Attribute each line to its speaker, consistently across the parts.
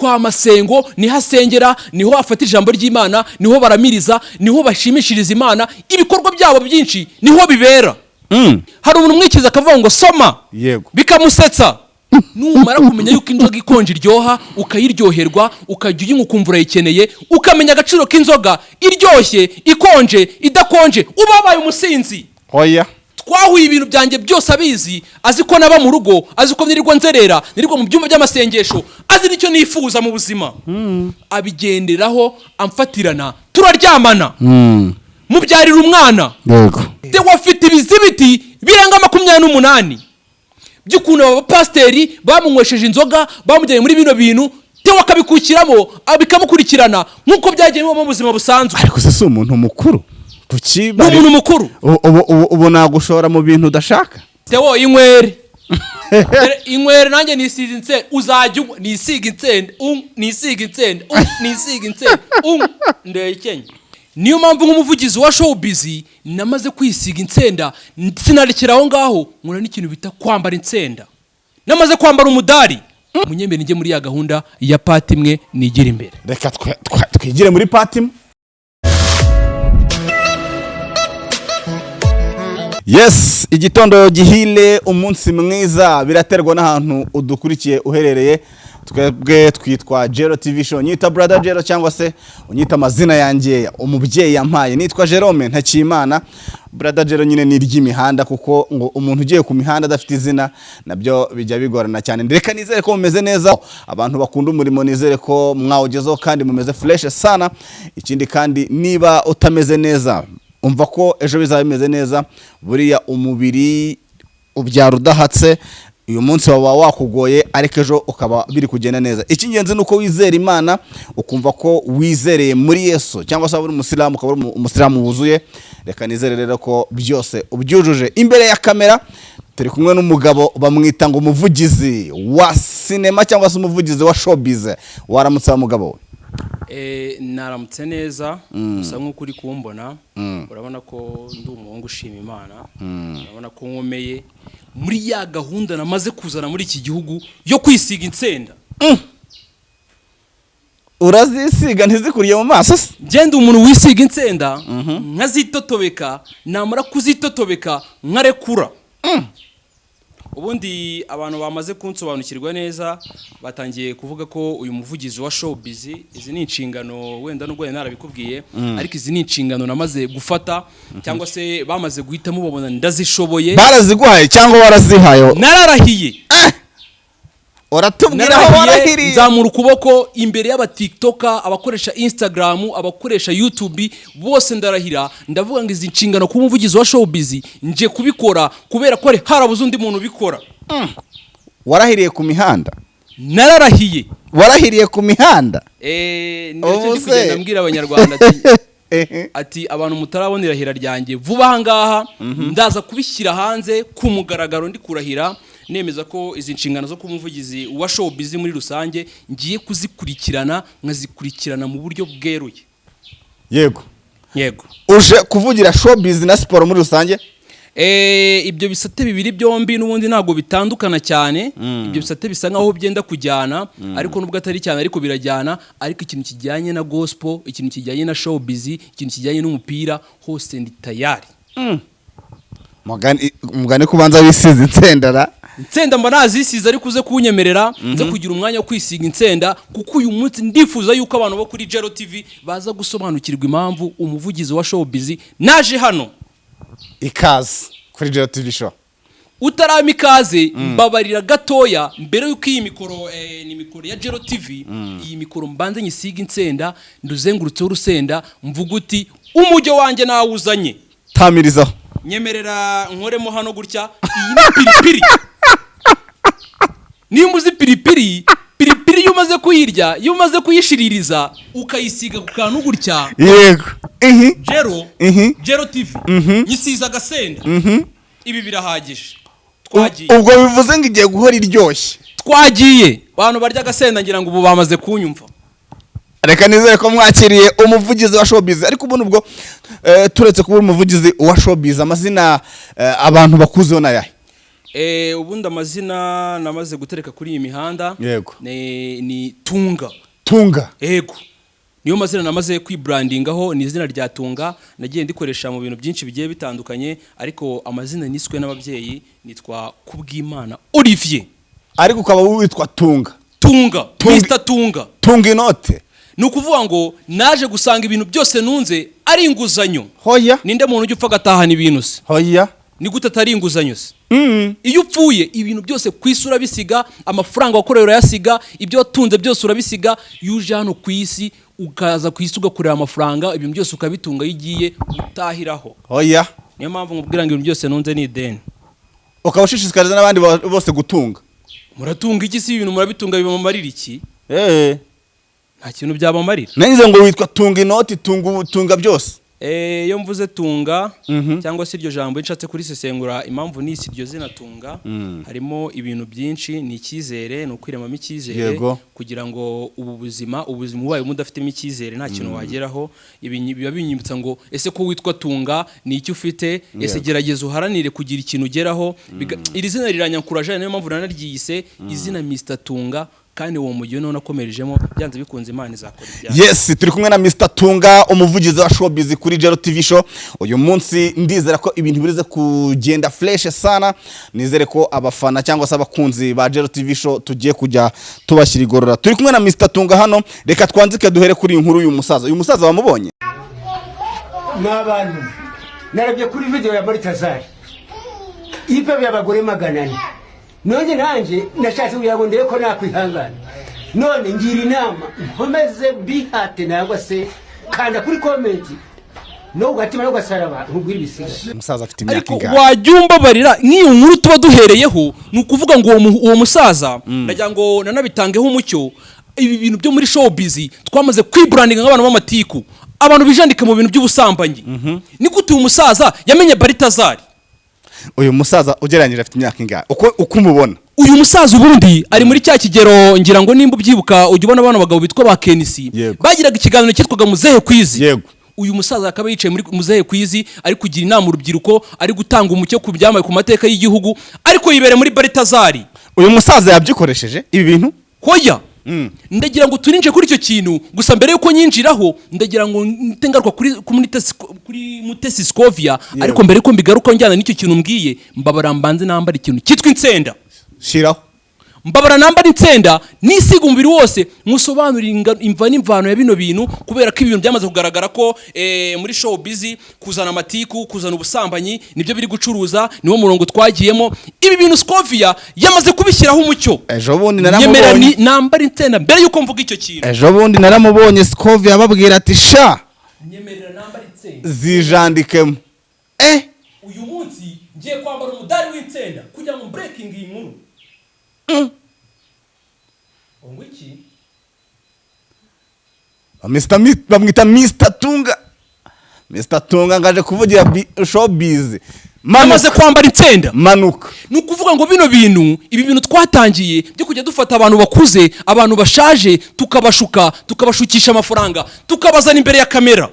Speaker 1: Kwa Masengo niho asengera, niho afata ijambo ry'Imana, niho baramiriza, niho bashimishiriza Imana, ibikorwa byabo byinshi niho bibera. Hari umuntu umwikiza akavuga ngo soma, bikamusetsa. Numara kumenya yuko inzoga ikonje iryoha, ukayiryoherwa, ukajya uyinywa ukumva urayikeneye, ukamenya agaciro k'inzoga iryoshye, ikonje, idakonje, uba wabaye umusinzi.
Speaker 2: Oya.
Speaker 1: Twahuye ibintu byanjye byose abizi, azi ko naba mu rugo, azi ko nirirwa nzerera, nirirwa mu byumba by'amasengesho, azi n'icyo nifuza mu buzima, abigenderaho, amfatirana, turaryamana, mubyarira umwana. Theo afite ibizibiti birenga 28 by'ukuntu aba bapasiteri bamunywesheje inzoga, bamujyanye muri bino bintu, Theo akabikukiramo, bikamukurikirana nk'uko byagiye biba mu buzima busanzwe.
Speaker 2: Ariko se si umuntu mukuru? Kuki
Speaker 1: Ni umuntu mukuru.
Speaker 2: Ubu nagushora mu bintu udashaka?
Speaker 1: Theo, inywere. Dore inywere, nanjye nisize insenda, uzajya unywa, nisiga insenda, nisiga insenda, nisiga insenda, ndekenya. Niyo mpamvu nk'umuvugizi wa showbiz namaze kwisiga insenda, sinarekera aho ngaho, nkora n'ikintu bita kwambara insenda. Namaze kwambara umudari. Munyemere njye muri ya gahunda ya part imwe, nigira imbere.
Speaker 2: Reka twigire muri part imwe. Yes, igitondo gihire, umunsi mwiza, biraterwa n'ahantu udukurikiye uherereye. Twebwe twitwa Jero TV Show. Nyita Brother Jero cyangwa se unyita amazina yanjye umubyeyi yampaye. Nitwa Jerome Ntakimana. Brother Jero nyine ni iry'imihanda, kuko ngo umuntu ugiye ku mihanda adafite izina nabyo bijya bigorana cyane. Reka nizere ko mumeze neza, abantu bakunda umurimo, nizere ko mwawugezeho kandi mumeze fresh sana. Ikindi kandi, niba utameze neza, umva ko ejo bizaba bimeze neza. Buriya umubiri ubyara udahatse. Uyu munsi waba wakugoye, ariko ejo ukaba biri kugenda neza. Icy'ingenzi ni uko wizera Imana, ukumva ko wizereye muri Yesu, cyangwa se waba uri umusilamu ukaba uri umusilamu wuzuye. Reka nizere rero ko byose ubyujuje. Imbere ya kamera turi kumwe n'umugabo bamwita ngo umuvugizi wa sinema cyangwa se umuvugizi wa showbiz. Waramutse wa mugabo we?
Speaker 1: Naramutse neza. Gusa nk'uko uri kumbona, urabona ko ndi umuhungu ushima Imana, urabona ko nkomeye muri ya gahunda namaze kuzana muri iki gihugu yo kwisiga insenda.
Speaker 2: Urazisiga ntizikuriye mu maso se?
Speaker 1: Ngenda umuntu wisiga insenda, nkazitotobeka, namara kuzitotobeka nkarekura. Ubundi abantu bamaze kunsobanukirwa neza batangiye kuvuga ko uyu muvugizi wa showbiz, izi ni inshingano, wenda nubwo nari narabikubwiye, ariko izi ni inshingano namaze gufata, cyangwa se bamaze guhitamo, babona ndazishoboye.
Speaker 2: Baraziguhaye cyangwa warazihaye?
Speaker 1: Nararahiye.
Speaker 2: Uratubwira aho
Speaker 1: Nararahiye,
Speaker 2: warahiriye.
Speaker 1: nzamura ukuboko imbere y'abatiktoka, abakoresha Instagram, abakoresha YouTube bose, ndarahira, ndavuga ngo izi nshingano kuba umuvugizi wa showbiz nje kubikora kubera ko hari harabuze undi muntu ubikora.
Speaker 2: Warahiriye ku mihanda?
Speaker 1: Nararahiye.
Speaker 2: Warahiriye ku mihanda?
Speaker 1: Ndetse
Speaker 2: Ubu
Speaker 1: ndi
Speaker 2: se?
Speaker 1: kugenda mbwira Abanyarwanda ati abantu mutarabona irahira ryanjye, vuba aha ngaha ndaza kubishyira hanze ku mugaragaro, ndi kurahira nemeza ko izi nshingano zo kuba umuvugizi wa showbiz muri rusange ngiye kuzikurikirana, nkazikurikirana mu buryo bweruye.
Speaker 2: Yego.
Speaker 1: Yego.
Speaker 2: Uje kuvugira showbiz na siporo muri rusange?
Speaker 1: Ibyo bisate bibiri byombi n'ubundi ntabwo bitandukana cyane. Ibyo bisate bisa nkaho byenda kujyana, ariko nubwo atari cyane, ariko birajyana. Ariko ikintu kijyanye na gospel, ikintu kijyanye na showbiz, ikintu kijyanye n'umupira, hose ndi tayari.
Speaker 2: Mugani kubanza wisize insendara.
Speaker 1: Insenda mba nazisize, ariko uze kunyemerera nze kugira umwanya wo kwisiga insenda, kuko uyu munsi ndifuza yuko abantu bo kuri Jero TV baza gusobanukirwa impamvu umuvugizi wa showbiz naje hano.
Speaker 2: Ikaze kuri Jero TV Show.
Speaker 1: Utarama ikaze, mbabarira gatoya, mbere yuko iyi mikoro, ni mikoro ya Jero TV, iyi mikoro mbanze nyisiga insenda, nduzengurutseho urusenda, mvuga uti umujyo wanjye nawuzanye.
Speaker 2: Tamirizaho.
Speaker 1: Nyemerera nkoremo hano gutya. Iyi ni piripiri. Nimba uzi piripiri, piripiri iyo umaze kuyirya, iyo umaze kuyishiririza, ukayisiga ku kantu gutya.
Speaker 2: Yego. Ihi.
Speaker 1: Jero. Jero TV, nyisize agasenda, ibi birahagije, twagiye.
Speaker 2: Ubwo bivuze ngo igiye guhora iryoshye.
Speaker 1: Twagiye. Abantu barya agasenda ngira ngo ubu bamaze kunyumva.
Speaker 2: Reka nizere ko mwakiriye umuvugizi wa showbiz. Ariko ubundi ubwo turetse kuba umuvugizi wa showbiz, amazina abantu bakuzeho ni ayahe?
Speaker 1: Ubundi amazina namaze gutereka kuri iyi mihanda
Speaker 2: Yego.
Speaker 1: ni Tunga.
Speaker 2: Tunga.
Speaker 1: Ego, niyo mazina namaze kwibrandingaho, ni izina rya Tunga. Nagiye ndikoresha mu bintu byinshi bigiye bitandukanye, ariko amazina niswe n'ababyeyi nitwa Kubwimana Olivier.
Speaker 2: Ariko ukaba witwa Tunga.
Speaker 1: Tunga.
Speaker 2: Tunga.
Speaker 1: Mr Tunga.
Speaker 2: Tunga inote.
Speaker 1: Ni ukuvuga ngo naje gusanga ibintu byose nunze ari inguzanyo.
Speaker 2: Hoya.
Speaker 1: Ninde muntu ujya upfa agatahana ibintu se?
Speaker 2: Hoya.
Speaker 1: Ni gute atari inguzanyo se? Iyo upfuye, ibintu byose ku isi urabisiga, amafaranga wakoreye urayasiga, ibyo watunze byose urabisiga. Iyo uje hano ku isi, ukaza ku isi ugakorera amafaranga, ibintu byose ukabitunga, iyo ugiye utahiraho.
Speaker 2: Hoya.
Speaker 1: Niyo mpamvu nkubwira ngo ibintu byose nunze ni ideni.
Speaker 2: Ukaba ushishikariza n'abandi bose gutunga.
Speaker 1: Muratunga iki se? Ibintu murabitunga bibamarira iki? Nta kintu byabamarira.
Speaker 2: Nagize ngo witwa Tunga inoti, tunga tunga byose.
Speaker 1: Iyo mvuze Tunga cyangwa se iryo jambo, iyo nshatse kurisesengura, impamvu nisi iryo zina Tunga, harimo ibintu byinshi: ni icyizere, ni ukwiremamo icyizere kugira ngo ubu buzima, ubuzima ubaye mudafitemo icyizere, nta kintu wageraho. Ibi biba binyibutsa ngo ese ko witwa Tunga, ni icyo ufite? Ese gerageza uharanire kugira ikintu ugeraho. Iri zina riranyankuraje, niyo mpamvu nanaryiyise izina Mr Tunga, kandi uwo mujyi niwo nakomerejemo. Byanze bikunze Imana izakora ibyayo.
Speaker 2: Yes, turi kumwe na Mr Tunga, umuvugizi wa showbiz kuri Jero TV Show. Uyu munsi ndizera ko ibintu birize kugenda fresh sana. Nizere ko abafana cyangwa se abakunzi ba Jero TV Show tugiye kujya tubashyira igorora. Turi kumwe na Mr Tunga hano. Reka twanzike, duhere kuri iyi nkuru y'uyu musaza. Uyu musaza wamubonye?
Speaker 3: Ni abantu narabye kuri video ya Baritazari ipe y'abagore 400. None nanjye nashatse kugira ngo ndebe ko nakwihangana. None ngira inama, nkomeze mbihate nangwa se kanda kuri comment no ugatima no gasaraba nkubwira ibisigaye?
Speaker 2: Umusaza afite imyaka
Speaker 1: Ariko
Speaker 2: ingahe?
Speaker 1: wajya umbabarira, nk'iyo nkuru tuba duhereyeho, ni ukuvuga ngo uwo musaza, ndagira ngo nanabitangeho umucyo. Ibi bintu byo muri showbiz twamaze kwibrandinga nk'abantu b'amatiku, abantu bijandika mu bintu by'ubusambanyi. Ni gute uyu musaza yamenye Baritazari?
Speaker 2: Uyu musaza ugereranyije afite imyaka ingahe uko umubona?
Speaker 1: Uyu musaza ubundi ari muri cya kigero, ngira ngo nimba ubyibuka, ujya ubona abana bagabo bitwa ba Kenisi bagiraga ikiganiro cyitwaga Muzehe Quiz. Uyu musaza akaba yicaye muri Muzehe Quiz, ari kugira inama urubyiruko, ari gutanga umucyo ku byamaye ku mateka y'igihugu, ariko yibereye muri Baritazari.
Speaker 2: Uyu musaza yabyikoresheje ibi bintu?
Speaker 1: Hoya, ndagira ngo tuninje kuri icyo kintu gusa. Mbere yuko nyinjiraho, ndagira ngo nte ngaruka kuri Mutesi Scovia. Ariko mbere yuko mbigaruka njyana n'icyo kintu mbwiye, mbabara mbanze nambara ikintu cyitwa insenda.
Speaker 2: Shiraho.
Speaker 1: Mbabara nambara insenda, nisiga umubiri wose, musobanurire imva n'imvano ya bino bintu, kubera ko ibintu byamaze kugaragara ko muri showbiz kuzana amatiku, kuzana ubusambanyi nibyo biri gucuruza, niwo murongo twagiyemo. Ibi bintu Scovia yamaze kubishyiraho umucyo.
Speaker 2: Ejo bundi
Speaker 1: Nyemera
Speaker 2: naramubonye.
Speaker 1: ni nambara insenda mbere yuko mvuga icyo kintu.
Speaker 2: Ejo bundi naramubonye Scovia ababwira ati sha
Speaker 1: Nyemerera nambara insenda.
Speaker 2: Zijandikemo.
Speaker 1: Uyu munsi ngiye kwambara umudari w'insenda kugira ngo breaking iyi nkuru. Ngo iki?
Speaker 2: Bamwita Mr Tunga. Mr Tunga ngaje kuvugira showbiz.
Speaker 1: Namaze
Speaker 2: Manuka.
Speaker 1: kwambara insenda.
Speaker 2: Manuka.
Speaker 1: Ni ukuvuga ngo bino bintu, ibi bintu twatangiye byo kujya dufata abantu bakuze, abantu bashaje, tukabashuka, tukabashukisha amafaranga, tukabazana imbere ya kamera,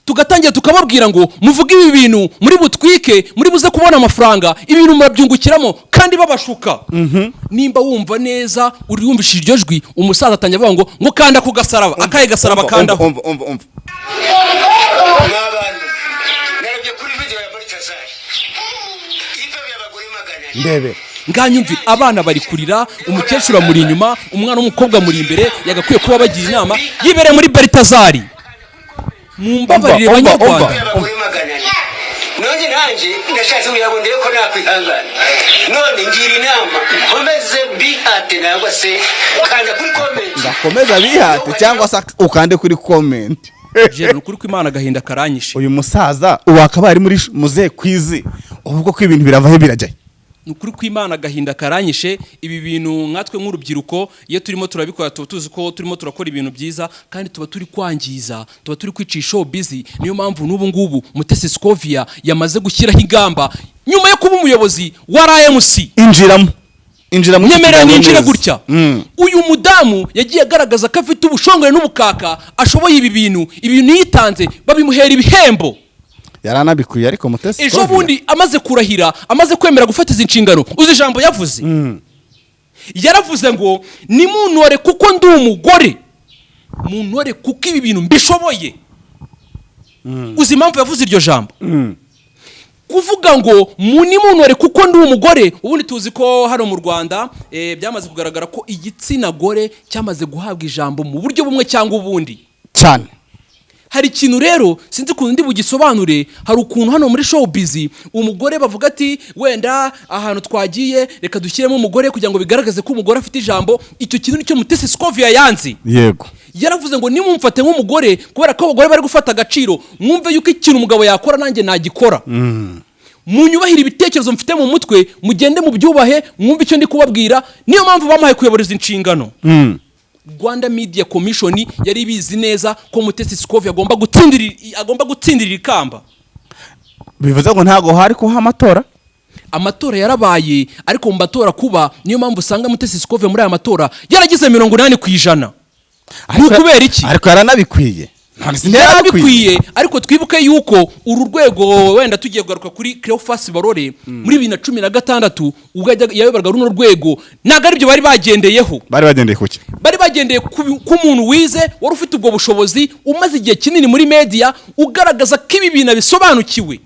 Speaker 1: tugatangira tukababwira ngo muvuge ibi bintu, muri butwike, muri buze kubona amafaranga, ibintu murabyungukiramo, kandi babashuka. Nimba wumva neza, uri wumvishije iryo jwi, umusaza atangira avuga ngo kanda ku gasaraba, akahe gasaraba?
Speaker 2: Umva,
Speaker 1: Kandaho.
Speaker 2: umva, umva, umva.
Speaker 3: N'abantu narabye kuri video ya Baritazari ipe y'abagore 400.
Speaker 2: Ndebe.
Speaker 1: Nganyumvira, abana bari kurira, umukecuru amuri inyuma, umwana w'umukobwa amuri imbere, yagakwiye kuba bagira inama, yibereye muri Baritazari. Mumbabarire,
Speaker 2: Umva, umva,
Speaker 1: banyarwanda.
Speaker 2: umva.
Speaker 3: Y'abagore 400. None nanjye nashatse kugira ngo ndebe ko nakwihangana. None ngira inama, nkomeze mbihate nangwa se kanda kuri comment?
Speaker 2: Ngakomeza bihate cyangwa se ukande kuri comment.
Speaker 1: Jero, ni ukuri ko Imana, agahinda karanyishe.
Speaker 2: Uyu musaza ubu akaba ari muri Muzehe Quiz, ubwo ko ibintu biravaho birajyayo.
Speaker 1: Ni ukuri ko Imana, agahinda karanyishe. Ibi bintu nkatwe nk'urubyiruko, iyo turimo turabikora, tuba tuzi ko turimo turakora ibintu byiza, kandi tuba turi kwangiza, tuba turi kwicisha showbiz. Niyo mpamvu n'ubu ngubu Mutesi Scovia yamaze gushyiraho ingamba nyuma yo kuba umuyobozi wa RMC.
Speaker 2: Injiramo, injira muri iki
Speaker 1: Nyemera
Speaker 2: kiganiro
Speaker 1: ninjire
Speaker 2: neza.
Speaker 1: gutya. Uyu mudamu yagiye agaragaza ko afite ubushongore n'ubukaka, ashoboye ibi bintu. Ibintu yitanze babimuhera ibihembo.
Speaker 2: Yaranabikwiye ariko Mutesi
Speaker 1: Ejo
Speaker 2: Scovia.
Speaker 1: bundi amaze kurahira, amaze kwemera gufata izi nshingano, uzi ijambo yavuze? Yaravuze ngo: "Nimuntore kuko ndi umugore, muntore kuko ibi bintu mbishoboye." Uzi impamvu yavuze iryo jambo? Kuvuga ngo nimuntore kuko ndi umugore. Ubundi tuzi ko hano mu Rwanda byamaze kugaragara ko igitsina gore cyamaze guhabwa ijambo mu buryo bumwe cyangwa ubundi.
Speaker 2: Cyane.
Speaker 1: Hari ikintu rero sinzi ukuntu ndi bugisobanure. Hari ukuntu hano muri showbiz umugore bavuga ati: "Wenda ahantu twagiye, reka dushyiremo umugore kugira ngo bigaragaze ko umugore afite ijambo." Icyo kintu nicyo Mutesi Scovia yanze. Yaravuze ngo: "Nimumfate nk'umugore kubera ko abagore bari gufata agaciro, mwumve yuko ikintu umugabo yakora nanjye nagikora. Munyubahire ibitekerezo mfite mu mutwe, mugende mubyubahe, mwumve icyo ndi kubabwira." Niyo mpamvu bamuhaye kuyobora izi nshingano. Rwanda Media Commission yari ibizi neza ko Mutesi Scovia agomba gutsindira ikamba.
Speaker 2: Bivuze ngo ntabwo hari kuha amatora?
Speaker 1: Amatora yarabaye, ariko mu matora kuba, niyo mpamvu usanga Mutesi Scovia muri aya matora yaragize 80%. Ni ukubera iki?
Speaker 2: Ariko yaranabikwiye. None se?
Speaker 1: Yarabikwiye, ariko twibuke yuko uru rwego, wenda tugiye kugaruka kuri Cleophas Barore, muri 2016 ubwo yayoboraga runo rwego, ntabwo aribyo bari bagendeyeho.
Speaker 2: Bari bagendeye kuki?
Speaker 1: Bari bagendeye ku muntu wize, wari ufite ubwo bushobozi, umaze igihe kinini muri media, ugaragaza ko ibi bintu abisobanukiwe.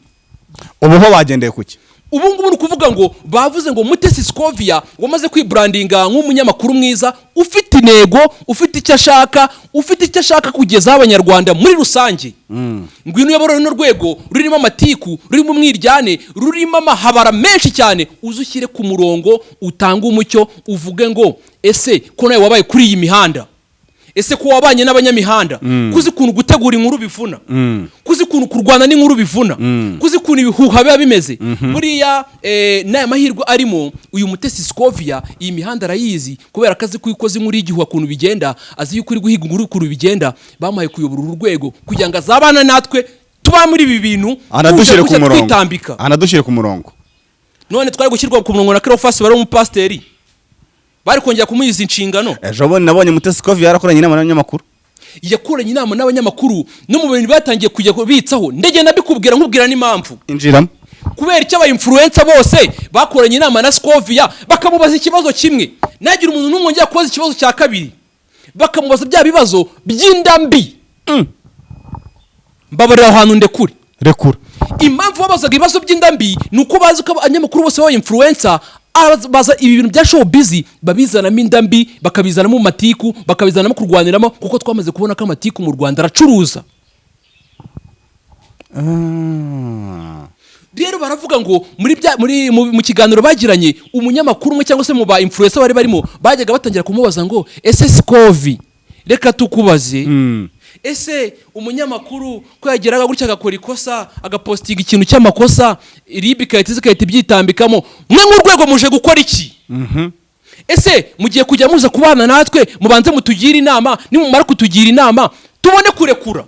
Speaker 2: Ubu ho bagendeye kuki?
Speaker 1: Ubu ngubu ni ukuvuga ngo bavuze ngo Mutesi Scovia wamaze kwibrandinga nk'umunyamakuru mwiza, ufite intego, ufite icyo ashaka kugezaho Abanyarwanda muri rusange, ngwino uyobore runo rwego rurimo amatiku, rurimo umwiryane, rurimo amahabara menshi cyane, uze ushyire ku murongo, utange umucyo, uvuge ngo: "Ese ko nawe wabaye kuri iyi mihanda, ese ko wabanye n'abanyamihanda, kuzi ukuntu gutegura inkuru bivuna, kuzi ukuntu kurwana n'inkuru bivuna, kuzi ukuntu ibihuha biba bimeze?" Buriya n'aya mahirwe arimo uyu Mutesi Scovia, iyi mihanda arayizi kubera ko azi ko iyo ukoze inkuru y'igihuha ukuntu bigenda, azi yuko uri guhiga inkuru ukuntu bigenda. Bamuhaye kuyobora uru rwego kugira ngo azabane natwe tuba muri ibi bintu
Speaker 2: Anadushyire ku
Speaker 1: tuza
Speaker 2: murongo.
Speaker 1: twitambika.
Speaker 2: Anadushyire ku murongo.
Speaker 1: None twari gushyirwa ku murongo na Cleophas bari umupasiteri, bari kongera kumuha izi nshingano?
Speaker 2: Ejo bundi nabonye Mutesi Scovia yarakoranye inama n'abanyamakuru.
Speaker 1: Yakoranye inama n'abanyamakuru, no mu bintu batangiye kujya kubitsaho, ndagenda mbikubwira, nkubwira n'impamvu.
Speaker 2: Injiramo.
Speaker 1: Kubera icyo aba influencer bose bakoranye inama na Scovia, bakamubaza ikibazo kimwe, nagira umuntu n'umwe wongera kubaza ikibazo cya kabiri, bakamubaza bya bibazo by'inda mbi. Mbabarira aho hantu ndekure.
Speaker 2: Rekura.
Speaker 1: Impamvu babazaga ibibazo by'inda mbi ni uko bazi ko abanyamakuru bose b'aba influencer baza ibi bintu bya showbiz babizanamo inda mbi, bakabizanamo matiku, bakabizanamo kurwaniramo, kuko twamaze kubona ko amatiku mu Rwanda aracuruza. Rero baravuga ngo muri bya muri mu, mu kiganiro bagiranye, umunyamakuru umwe cyangwa se mu ba influencer bari barimo bajyaga batangira kumubaza ngo: "Ese Scovi, reka tukubaze, ese umunyamakuru ko yageraga gutya agakora ikosa, agapostinga ikintu cy'amakosa, RIB igahita iza igahita ibyitambikamo, mwe nk'urwego muje gukora iki? Ese mugiye kujya muza kubana natwe, mubanze mutugire inama, nimumara kutugira inama tubone kurekura?"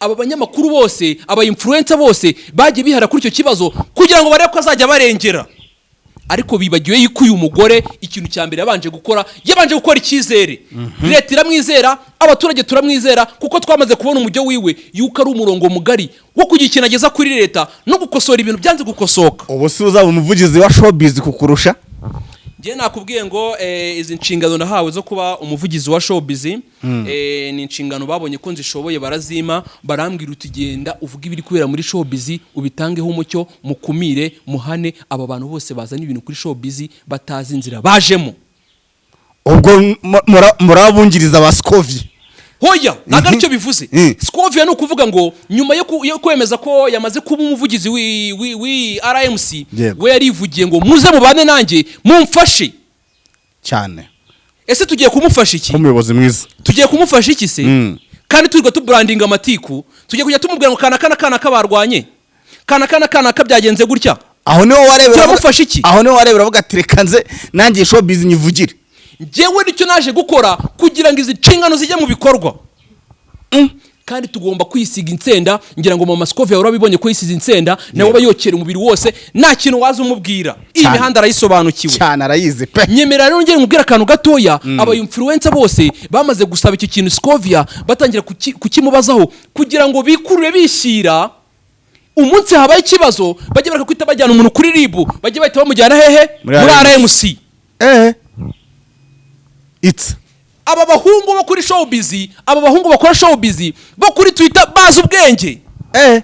Speaker 1: Aba banyamakuru bose, aba influencer bose bagiye bihara kuri icyo kibazo kugira ngo barebe ko azajya barengera, ariko bibagiwe yuko uyu mugore ikintu cya mbere yabanje gukora, yabanje gukora icyizere. Leta iramwizera, abaturage turamwizera, kuko twamaze kubona umujyo wiwe yuko ari umurongo mugari wo kugira ikintu ageza kuri leta no gukosora ibintu byanze gukosoka.
Speaker 2: Ubu si uzaba umuvugizi wa showbiz kukurusha?
Speaker 1: Njye nakubwiye ngo izi nshingano nahawe zo kuba umuvugizi wa showbiz, ni inshingano babonye ko nzishoboye, barazima, barambwira uti: "Genda uvuge ibiri kubera muri showbiz, ubitangeho umucyo, mukumire, muhane aba bantu bose bazana ibintu kuri showbiz batazi inzira bajemo."
Speaker 2: Ubwo murabungiriza ba Scovia?
Speaker 1: Hoya, ntabwo aricyo bivuze. Scovia ni ukuvuga ngo nyuma yo kwemeza ko yamaze kuba umuvugizi wi RMC, we yarivugiye ngo: "Muze mubane nanjye mumfashe."
Speaker 2: Cyane.
Speaker 1: Ese tugiye kumufasha iki?
Speaker 2: Nk'umuyobozi mwiza.
Speaker 1: Tugiye kumufasha iki se? Kandi turirwa tubrandinga amatiku, tugiye kujya tumubwira ngo kana kana kana kabarwanye, kana kana kana kabyagenze gutya.
Speaker 2: Aho niho warebera.
Speaker 1: Turamufasha iki?
Speaker 2: Aho niho warebera avuga ati: "Reka nze nanjye showbiz nyivugire."
Speaker 1: Njyewe nicyo naje gukora kugira ngo izi nshingano zijye mu bikorwa. Kandi tugomba kwisiga insenda. Ngira ngo mama Scovia urabibonye ko yisize insenda, nawe aba yokera umubiri wose, nta kintu waza umubwira. Iyi
Speaker 2: Cyane.
Speaker 1: mihanda arayisobanukiwe.
Speaker 2: Cyane, arayizi pe.
Speaker 1: Nyemera rero ngere nkubwire akantu gatoya. Aba influencer bose bamaze gusaba icyo kintu Scovia, batangira kukimubazaho kugira ngo bikurure bishyira. Umunsi habaye ikibazo, bajye bareka kwita bajyana umuntu kuri RIB, bajye bahita bamujyana hehe?
Speaker 2: Muri
Speaker 1: Muri
Speaker 2: RMC.
Speaker 1: RMC.
Speaker 2: It's
Speaker 1: Aba bahungu bo kuri showbiz, aba bahungu bakora showbiz bo kuri Twitter, bazi ubwenge,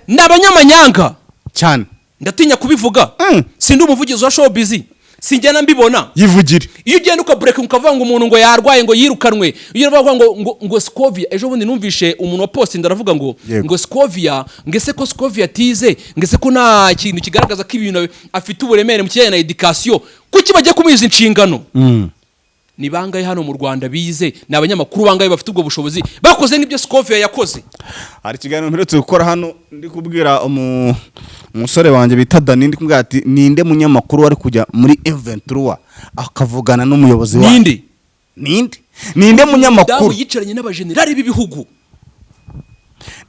Speaker 1: ni abanyamanyanga.
Speaker 2: Cyane.
Speaker 1: Ndatinya kubivuga. Sindi umuvugizi wa showbiz, sinjyana mbibona.
Speaker 2: Yivugire.
Speaker 1: Iyo ugenda ukabureka, ukavuga ngo umuntu ngo yarwaye, ngo yirukanwe, iyo uvuga ngo Scovia, ejo bundi numvishe umuntu wa posting aravuga ngo ngo Scovia, ngo ese ko Scovia atize, ngo ese ko nta kintu kigaragaza ko ibintu afite uburemere mu kijyanye na education, kuki bagiye kumuha izi nshingano? Ni bangahe hano mu Rwanda bize? Ni abanyamakuru bangahe bafite ubwo bushobozi bakoze n'ibyo Scovia yakoze?
Speaker 2: Hari ikiganiro mperutse gukora hano, ndi kubwira umusore wanjye bita Dani, ndi kumubwira ati: "Ninde munyamakuru wari kujya muri M23 akavugana n'umuyobozi wayo?"
Speaker 1: Ninde?
Speaker 2: Ninde
Speaker 1: Damu
Speaker 2: munyamakuru?
Speaker 1: yicaranye n'abajenerali b'ibihugu.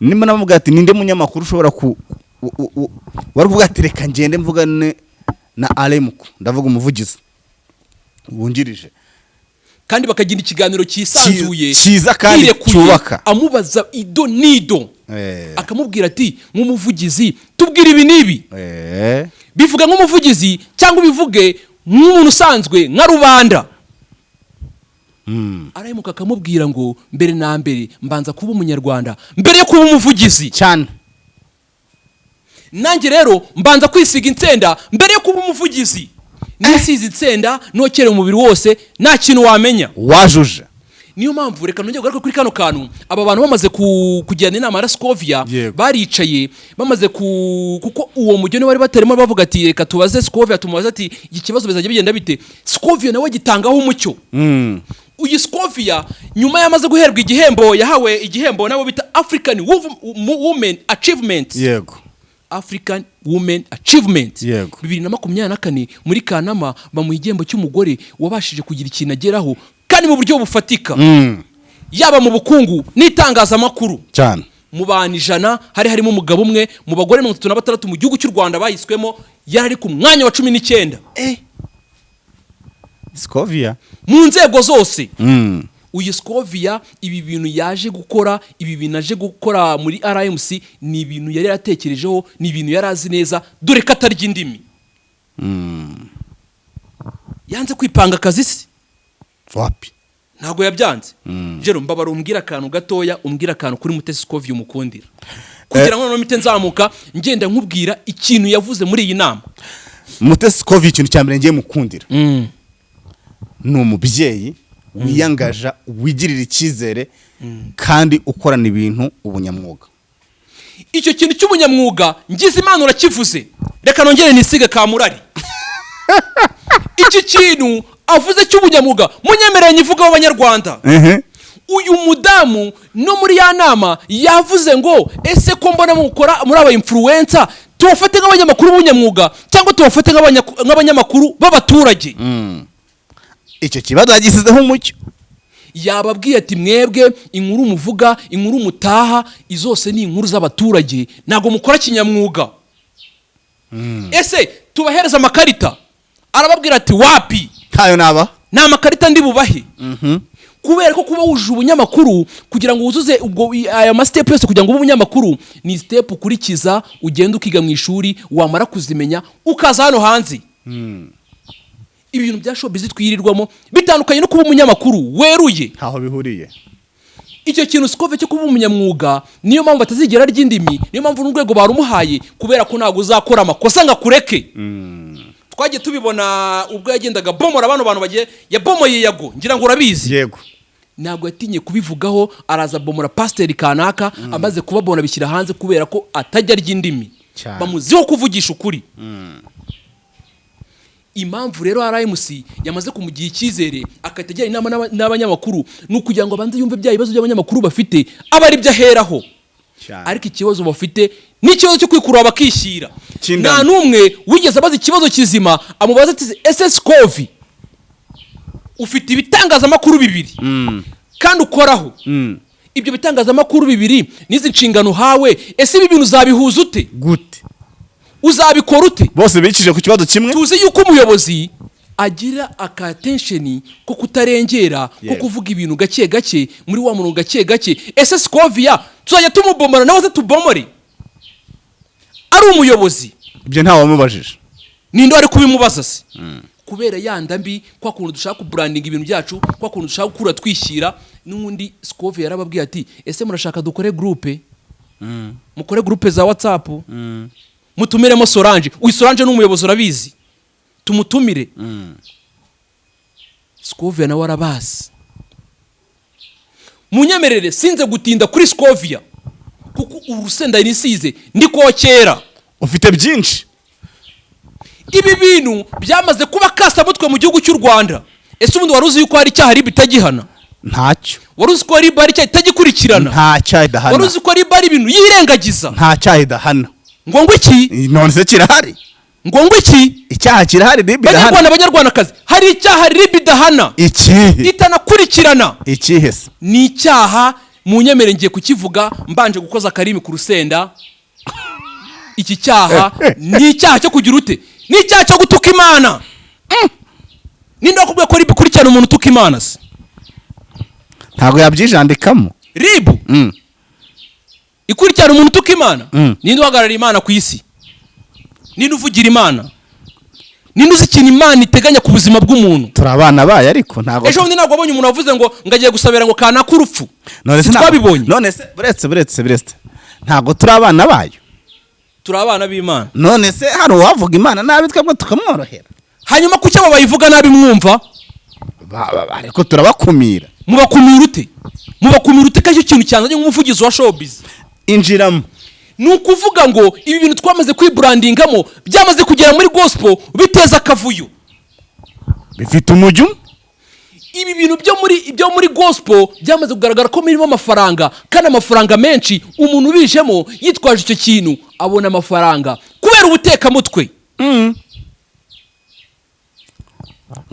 Speaker 2: Nimba namubwira ati: "Ninde munyamakuru ushobora ku wari kuvuga ati reka ngende mvugane na Aremuku, ndavuga umuvugizi wungirije?"
Speaker 1: Kandi bakagira ikiganiro cyisanzuye,
Speaker 2: Cyiza kandi
Speaker 1: yirekuye,
Speaker 2: cyubaka.
Speaker 1: amubaza ido n'ido, akamubwira ati: "Nk'umuvugizi, tubwire ibi n'ibi." Bivuga nk'umuvugizi cyangwa ubivuge nk'umuntu usanzwe, nka rubanda. Arahemuka, akamubwira ngo: "Mbere na mbere mbanza kuba Umunyarwanda mbere yo kuba umuvugizi."
Speaker 2: Cyane.
Speaker 1: Nanjye rero mbanza kwisiga insenda mbere yo kuba umuvugizi. Nisize insenda, nokere umubiri wose, nta kintu wamenya.
Speaker 2: Wajuje.
Speaker 1: Niyo mpamvu reka nongere kugaruka kuri kano kantu. Aba bantu bamaze kugirana inama na Scovia, baricaye bamaze kuko uwo mugeni bari batarimo bavuga ati: "Reka tubaze Scovia, tumubaze ati iki kibazo bizajya bigenda bite?" Scovia nawe gitangaho umucyo. Uyu Scovia, nyuma yamaze guherwa igihembo, yahawe igihembo nabo bita African Women Achievement. African Women Achievement. 2024 muri Kanama bamuha igihembo cy'umugore wabashije kugira ikintu ageraho kandi mu buryo bufatika, yaba mu bukungu n'itangazamakuru. Mu bantu 100 hari harimo umugabo umwe. Mu bagore 36 mu gihugu cy'u Rwanda bahiswemo, yari ari ku mwanya wa 19.
Speaker 2: Scovia.
Speaker 1: Mu nzego zose. Uyu Scovia, ibi bintu yaje gukora, ibi bintu aje gukora muri RMC, ni ibintu yari yaratekerejeho, ni ibintu yari azi neza, dore ko atarya indimi. Yanze kwipanga akazi se?
Speaker 2: Wapi.
Speaker 1: Ntabwo yabyanze. Jero, mbabara umbwira akantu gatoya, umbwira akantu kuri Mutesi Scovia umukundira, kugira ngo noneho mpite nzamuka ngenda nkubwira ikintu yavuze muri iyi nama.
Speaker 2: Mutesi Scovia, ikintu cya mbere ngiye mukundira ni umubyeyi wiyangaja, wigirira icyizere kandi ukorana ibintu ubunyamwuga.
Speaker 1: Icyo kintu cy'ubunyamwuga, ngize Imana urakivuze. Reka nongere nisige kamurari. Iki kintu avuze cy'ubunyamwuga, munyemerere nyivugeho, Abanyarwanda. Uyu mudamu no muri ya nama yavuze ngo: "Ese ko mbona mukora muri aba influencer, tubafate nk'abanyamakuru b'ubunyamwuga cyangwa tubafate nk'abanyamakuru b'abaturage?"
Speaker 2: Icyo kibazo yagisizeho umucyo.
Speaker 1: Yababwiye ati: "Mwebwe inkuru muvuga, inkuru mutaha, izose ni inkuru z'abaturage, ntabwo mukora kinyamwuga. Ese tubahereza amakarita?" Arababwira ati: "Wapi."
Speaker 2: Ntayo naba.
Speaker 1: "Nta makarita ndi bubahe," kubera ko kuba wujuje ubunyamakuru, kugira ngo wuzuze ubwo aya ma steps yose kugira ngo ube umunyamakuru, ni step ukurikiza, ugenda ukiga mu ishuri, wamara kuzimenya ukaza hano hanze. Ibintu bya showbiz twirirwamo bitandukanye no kuba umunyamakuru weruye.
Speaker 2: Ntaho bihuriye.
Speaker 1: Icyo kintu Scovia cyo kuba umunyamwuga, niyo mpamvu atazigera arya indimi, niyo mpamvu n'urwego barumuhaye, kubera ko ntabwo uzakora amakosa ngo akureke. Twagiye tubibona ubwo yagendaga bomora bano bantu bagiye, yabomoye Yago, ngira ngo urabizi.
Speaker 2: Yego.
Speaker 1: Ntabwo yatinye kubivugaho, araza bomora pasiteri kanaka, amaze kubabona bishyira hanze, kubera ko atajya arya indimi. Bamuziho kuvugisha ukuri. Impamvu rero RMC yamaze kumugira icyizere, agahita agira inama n'abanyamakuru, ni ukugira ngo abanze yumve bya bibazo by'abanyamakuru bafite, abe ari byo aheraho. Ariko ikibazo bafite ni ikibazo cyo kwikurura bakishyira.
Speaker 2: Cy'indama.
Speaker 1: Nta n'umwe wigeze abaza ikibazo kizima, amubaza ati: "Ese Scovi, ufite ibitangazamakuru bibiri kandi ukoraho?" Ibyo bitangazamakuru bibiri n'izi nshingano uhawe, ese ibi bintu uzabihuza ute?
Speaker 2: Gute?
Speaker 1: Uzabikora ute?
Speaker 2: Bose bikije ku kibazo kimwe.
Speaker 1: Tuzi yuko umuyobozi agira aka tension ko kutarengera, ko kuvuga ibintu gake gake muri wa murongo, gake gake. Ese Scovia tuzajya tumubomora, nawe se tubomore ari umuyobozi?
Speaker 2: Ibyo ntawe wamubajije.
Speaker 1: Ninde wari kubimubaza se? Kubera yanda mbi, kwa kuntu dushaka kubrandinga ibintu byacu, kwa kuntu dushaka gukura twishyira. N'ubundi Scovia yarababwiye ati: "Ese murashaka dukore groupe? Mukore groupe za WhatsApp, mutumiremo Solange." Uyu Solange ni umuyobozi, urabizi, tumutumire. Scovia nawe arabazi. Munyemerere sinze gutinda kuri Scovia, kuko urusenda nisize ndi kokera.
Speaker 2: Ufite byinshi.
Speaker 1: Ibi bintu byamaze kuba kasamutwe mu gihugu cy'u Rwanda. Ese ubundi wari uzi yuko hari icyaha RIB itagihana?
Speaker 2: Ntacyo.
Speaker 1: Wari uzi ko RIB hari icyaha itagikurikirana?
Speaker 2: Nta cyaha
Speaker 1: Wari
Speaker 2: idahana.
Speaker 1: uzi ko RIB ari ibintu yirengagiza?
Speaker 2: Nta cyaha idahana.
Speaker 1: Ngo iki?
Speaker 2: None se kirahari?
Speaker 1: Ngo iki?
Speaker 2: Icyaha kirahari RIB idahana?
Speaker 1: Banyarwanda, banyarwandakazi, hari icyaha RIB idahana,
Speaker 2: Ikihe?
Speaker 1: itanakurikirana.
Speaker 2: Ikihe se?
Speaker 1: Ni icyaha, mu nyemere ngiye kukivuga mbanje gukoza akarimi ku rusenda. Iki cyaha ni icyaha cyo kugira ute? Ni icyaha cyo gutuka Imana. Ninde wakubwiye ko RIB ikurikirana umuntu utuka Imana se?
Speaker 2: Ntabwo yabyijandikamo.
Speaker 1: RIB ikurikirana umuntu utuka Imana? Ninde uhagarariye Imana ku isi? Ninde uvugira Imana? Ninde uzi ikintu Imana iteganya ku buzima bw'umuntu?
Speaker 2: Turi abana bayo, ariko ntabwo
Speaker 1: Ejo bundi ntabwo wabonye umuntu wavuze ngo agiye gusabira ngo kanaka urupfu?
Speaker 2: None se
Speaker 1: Si twabibonye?
Speaker 2: None se buretse, ntabwo turi abana bayo?
Speaker 1: Turi abana b'Imana.
Speaker 2: None se hari uwavuga Imana nabi twebwe tukamworohera?
Speaker 1: Hanyuma kuki abo bayivuga nabi mwumva?
Speaker 2: Ariko turabakumira.
Speaker 1: Mubakumira ute? Mubakumira ute ko aricyo kintu cyanzanye nk'umuvugizi wa showbiz?
Speaker 2: Injiramo.
Speaker 1: Ni ukuvuga ngo ibi bintu twamaze kwibrandingamo, byamaze kugera muri gospel, biteza akavuyo.
Speaker 2: Bifite umujyi umwe.
Speaker 1: Ibi bintu byo muri gospel byamaze kugaragara ko birimo amafaranga, kandi amafaranga menshi. Umuntu ubijemo yitwaje icyo kintu abona amafaranga kubera ubutekamutwe.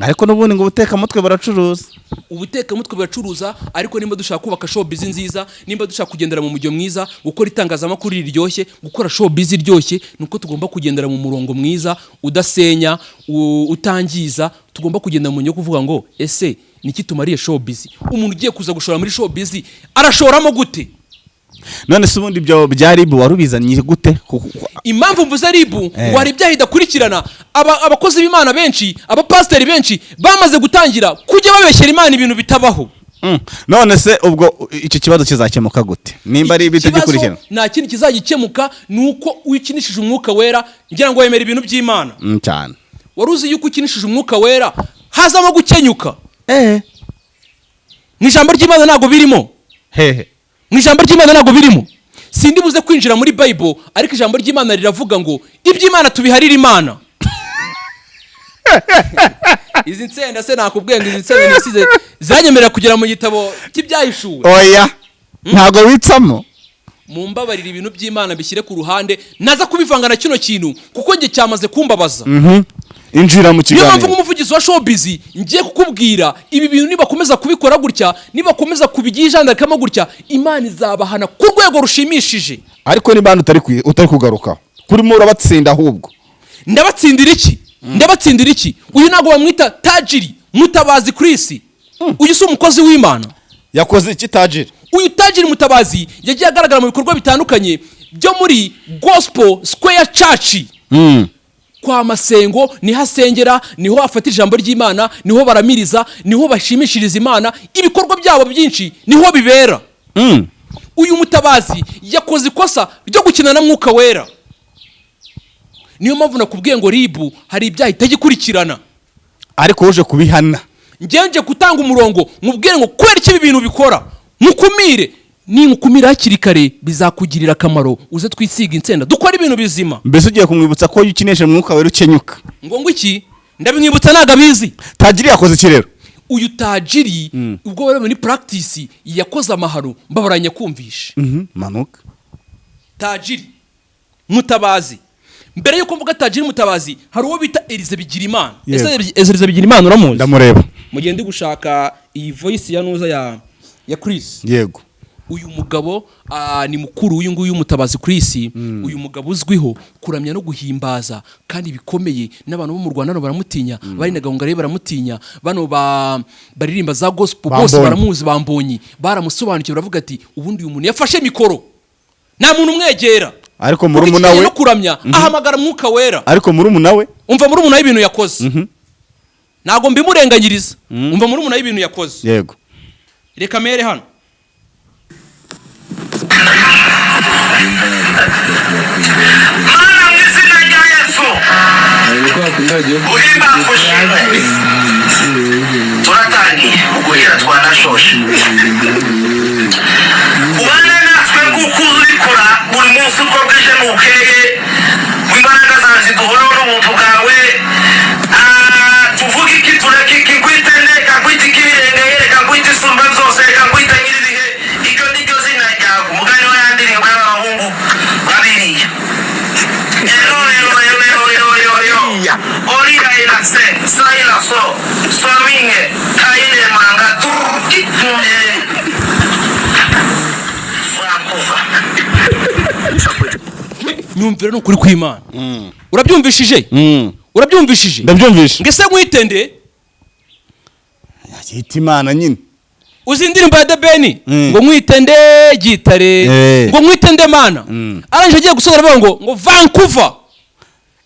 Speaker 2: Ariko n'ubundi ngo ubutekamutwe buracuruza.
Speaker 1: Ubutekamutwe buracuruza, ariko nimba dushaka kubaka showbiz nziza, nimba dushaka kugendera mu mujyo mwiza, gukora itangazamakuru riryoshye, gukora showbiz iryoshye, ni uko tugomba kugendera mu murongo mwiza udasenya, utangiza. Tugomba kugenda mu mujyo wo kuvuga ngo: ese niki tumariye showbiz? Umuntu ugiye kuza gushora muri showbiz arashoramo gute?
Speaker 2: None se ubundi ibyo bya RIB wari ubizanye gute?
Speaker 1: Impamvu mvuze RIB ngo hari ibyaha idakurikirana, abakozi b'Imana benshi, abapasiteri benshi bamaze gutangira kujya babeshyera Imana ibintu bitabaho.
Speaker 2: None se ubwo icyo kibazo kizakemuka gute nimba ari
Speaker 1: Ikibazo
Speaker 2: ibitagikurikirana?
Speaker 1: nta kindi kizagikemuka, ni uko ukinishije Umwuka Wera, ngira ngo wemera ibintu by'Imana.
Speaker 2: Cyane.
Speaker 1: Wari uzi yuko ukinishije Umwuka Wera hazamo gukenyuka? Mu ijambo ry'Imana ntabwo birimo?
Speaker 2: Hehe?
Speaker 1: Mu ijambo ry'Imana ntabwo birimo. Sindi buze kwinjira muri Bible, ariko ijambo ry'Imana riravuga ngo iby'Imana tubiharire Imana. Izi nsenda se, nakubwiye ngo izi nsenda nisize ziranyemerera kugera mu gitabo cy'Ibyahishuwe?
Speaker 2: Oya, ntabwo witsamo.
Speaker 1: Mumbabarire, ibintu by'Imana bishyire ku ruhande, naza kubivanga na kino kintu, kuko njye cyamaze kumbabaza.
Speaker 2: Injira mu
Speaker 1: Niyo mpamvu
Speaker 2: kiganiro.
Speaker 1: nk'umuvugizi wa showbiz ngiye kukubwira ibi bintu: nibakomeza kubikora gutya, nibakomeza kubijandikamo gutya, Imana izabahana ku rwego rushimishije.
Speaker 2: Ariko niba hano utari kugarukaho, kurimo urabatsinda ahubwo.
Speaker 1: Ndabatsindira iki? Ndabatsindira iki? Uyu ntabwo bamwita Tajiri Mutabazi Chris? Uyu si umukozi w'Imana?
Speaker 2: Yakoze iki Tajiri?
Speaker 1: Uyu Tajiri Mutabazi yagiye agaragara mu bikorwa bitandukanye byo muri Gospel Square Church kwa Masengo. Niho asengera, niho afata ijambo ry'Imana, niho baramiriza, niho bashimishiriza Imana, ibikorwa byabo byinshi niho bibera. Uyu Mutabazi yakoze ikosa ryo gukina na Mwuka Wera. Niyo mpamvu nakubwiye ngo RIB hari ibyaha itagikurikirana.
Speaker 2: Ariko uje kubihana.
Speaker 1: Ngenje gutanga umurongo, mubwire ngo kubera icyo ibi bintu bikora, mukumire. Ninkukumira hakiri kare bizakugirira akamaro, uze twisiga insenda, dukore ibintu bizima.
Speaker 2: Mbese ugiye kumwibutsa ko iyo ukinisha Umwuka Wera ukenyuka?
Speaker 1: Ngo iki? Ndabimwibutsa, ntabwo abizi.
Speaker 2: Tajiri yakoze iki rero?
Speaker 1: Uyu Tajiri, ubwo bari muri practice, yakoze amahano, mbabaranya kumvisha.
Speaker 2: Manuka.
Speaker 1: Tajiri Mutabazi, mbere yuko mvuga Tajiri Mutabazi, hari uwo bita Elize Bigirimana.
Speaker 2: Yego.
Speaker 1: Ese Elize Bigirimana uramuzi?
Speaker 2: Ndamureba.
Speaker 1: Mugende gushaka iyi voice ya nuza ya Chris.
Speaker 2: Yego.
Speaker 1: Uyu mugabo ni mukuru w'uyu nguyu Mutabazi Chris. Uyu mugabo uzwiho kuramya no guhimbaza kandi bikomeye, n'abantu bo mu Rwanda hano baramutinya, bari na Gahongayire baramutinya, bano baririmba za gospel bose
Speaker 2: Bambonye.
Speaker 1: baramuzi, bambonye, baramusobanukiwe, baravuga ati: "Ubundi uyu muntu yafashe mikoro, nta muntu umwegera."
Speaker 2: Ariko
Speaker 1: Kuko
Speaker 2: murumuna
Speaker 1: ikijyanye
Speaker 2: we
Speaker 1: no kuramya ahamagara Mwuka Wera.
Speaker 2: Ariko murumuna we
Speaker 1: Umva murumuna w'ibintu yakoze, ntabwo mbimurenganyiriza. Umva murumuna w'ibintu yakoze.
Speaker 2: Yego.
Speaker 1: Reka mere hano.
Speaker 4: Mana, mu izina rya Yesu, uhimbaza ushimwe. Turatangiye uguhera, twanashoshe. Ubane natwe nk'uko uza ubikora buri munsi uko bwije n'ubukeye. Imbaraga zawe ziduhoraho n'ubuntu bwawe. Tuvuge iki? Tureke iki? Nkwite nde? Reka nkwite ikibirengeye, reka nkwite Isumba Byose, reka nkwite Nyir'ibihe. Iryo ni ryo zina ryawe. Umugani wa ya ndirimbo y'abahungu babiriya. Ero, ero, ero, ero, ero, ero, ero. Orira ila se, sa ila so, sominge, kaile manga, turki, Vancouver.
Speaker 1: Nyumvira, ni ukuri kw'Imana. Urabyumvishije? Urabyumvishije?
Speaker 2: Ndabyumvishe.
Speaker 1: Ngese nkwitende?
Speaker 2: Yita Imana nyine.
Speaker 1: Uzi indirimbo ya The Ben ngo nkwitende gitare, ngo nkwitende Mana? Arangije agiye gusoza aravuga ngo Vancouver.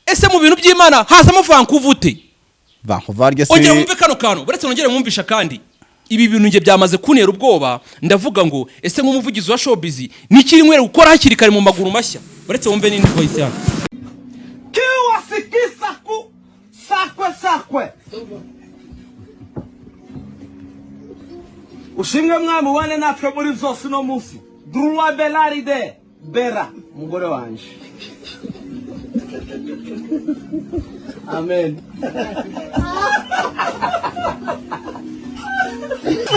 Speaker 1: Ese mu bintu by'Imana hazamo Vancouver ute?
Speaker 2: Vancouver rye.
Speaker 1: Ongera
Speaker 2: Si
Speaker 1: wumve kano kantu. Uretse nongere mwumvisha kandi ibi bintu nge byamaze kuntera ubwoba. Ndavuga ngo ese nk'umuvugizi wa showbiz ni ikiri nkwere gukora hakiri kare mu maguru mashya? Uretse wumve n'indi voice hano.
Speaker 5: Kiwasikisaku sakwe sakwe. Ushimwe mwami, ubane natwe muri byose uno munsi. Druwa belaride bera umugore wanje. Amen.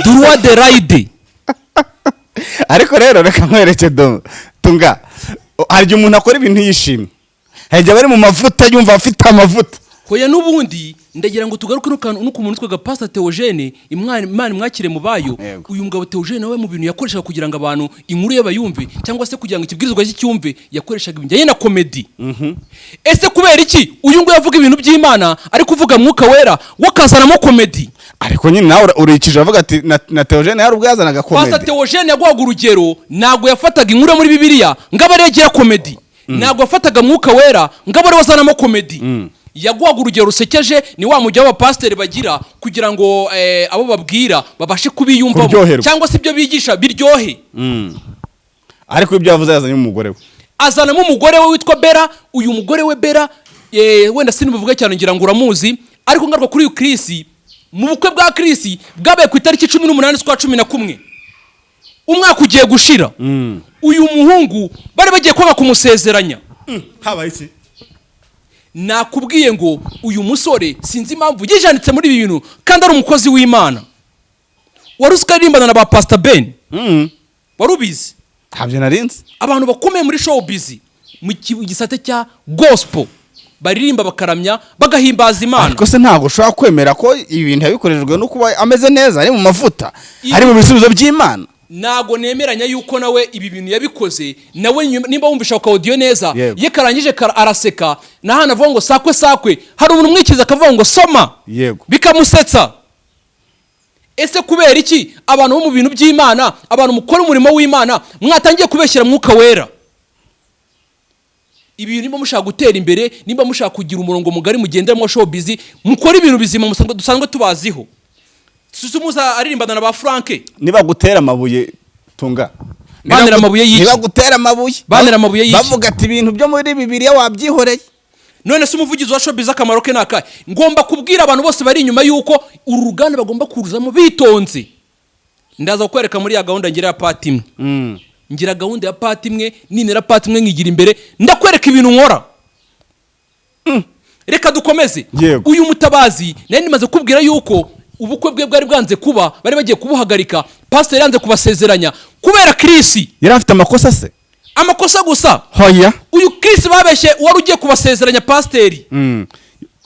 Speaker 1: Droit de ride.
Speaker 2: Ariko rero reka nkwereke do tunga. Hari igihe umuntu akora ibintu yishimye, hari igihe aba ari mu mavuta, yumva afite amavuta.
Speaker 1: Hoya, n'ubundi ndagira ngo tugaruke no ku muntu witwaga Pastor Theogene. Imana imwakire mu bayo.
Speaker 2: Yego.
Speaker 1: Uyu mugabo Theogene nawe mu bintu yakoreshaga kugira ngo abantu inkuru ye bayumve cyangwa se kugira ngo ikibwirizwa cye cyumve, yakoreshaga ibijyanye na comedy. Ese kubera iki uyu nguyu avuga ibintu by'Imana, ari kuvuga Mwuka Wera, we akazanamo comedy?
Speaker 2: Ariko nyine nawe urikije avuga ati na Theogene hari ubwo yazanaga
Speaker 1: Pastor
Speaker 2: comedy.
Speaker 1: Theogene yaguhaga urugero. Ntabwo yafataga inkuru yo muri Bibiliya ngo abe ariyo agira comedy, ntabwo yafataga Mwuka Wera ngo abe ariwe azanamo comedy. Yaguhaga urugero rusekeje, ni wa mujyi w'abapasiteri bagira kugira ngo abo babwira babashe kubiyumvamo
Speaker 2: Kuryoherwa.
Speaker 1: cyangwa se ibyo bigisha biryohe.
Speaker 2: Ariko ibyo yavuze, yazanye umugore we.
Speaker 1: Azanamo umugore we witwa Bera. Uyu mugore we Bera, wenda sinibuvuge cyane, ngira ngo uramuzi. Ariko ngaruka kuri uyu Chris, mu bukwe bwa Chris bwabaye ku itariki 18 z'ukwa 11, umwaka ugiye gushira, uyu muhungu bari bagiye kwanga kumusezeranya.
Speaker 2: Habaye iki?
Speaker 1: Nakubwiye ngo uyu musore sinzi impamvu yijanditse muri ibi bintu kandi ari umukozi w'Imana. Wari uzi ko aririmbana na ba Pastor Ben? Wari ubizi?
Speaker 2: Ntabyo narinzi.
Speaker 1: Abantu bakomeye muri showbiz mu gisate cya gospel, baririmba, bakaramya, bagahimbaza Imana.
Speaker 2: Ariko se ntabwo ushobora kwemera ko ibi bintu yabikorejwe no kuba ameze neza, ari mu mavuta, ari mu bisubizo by'Imana?
Speaker 1: Ntabwo nemeranya yuko nawe ibi bintu yabikoze nawe. Nimba wumvisha ka audio neza,
Speaker 2: Yego.
Speaker 1: iyo karangije araseka, na hano avuga ngo sakwe sakwe, hari umuntu umwikiza akavuga ngo soma, bikamusetsa. Ese kubera iki abantu bo mu bintu by'Imana, abantu mukora umurimo w'Imana, mwatangiye kubeshyira Mwuka Wera? Ibintu nimba mushaka gutera imbere, nimba mushaka kugira umurongo mugari mugenderamo showbiz, mukore ibintu bizima dusanzwe tubaziho. Muza aririmbana na ba Frank.
Speaker 2: Niba gutera amabuye tunga.
Speaker 1: Bantera amabuye y'iki?
Speaker 2: Niba gutera amabuye.
Speaker 1: Bantera amabuye y'iki?
Speaker 2: Bavuga ati ibintu byo muri Bibiliya wabyihoreye.
Speaker 1: None se umuvugizi wa showbiz akamaro ke ni akahe? Ngomba kubwira abantu bose bari inyuma y'uko uru ruganda bagomba kuruzamo bitonze. Ndaza kukwereka muri ya gahunda ngira ya part imwe. Ngira gahunda ya part imwe, ninera part imwe nkigira imbere, ndakwereka ibintu nkora. Reka dukomeze.
Speaker 2: Yego.
Speaker 1: Uyu Mutabazi nari nimaze kubwira yuko ubukwe bwe bwari bwanze kuba, bari bagiye kubuhagarika, pasiteri yanze kubasezeranya kubera Chris.
Speaker 2: Yari afite amakosa se?
Speaker 1: Amakosa gusa.
Speaker 2: Hoya.
Speaker 1: Uyu Chris babeshye uwari ugiye kubasezeranya, pasiteri.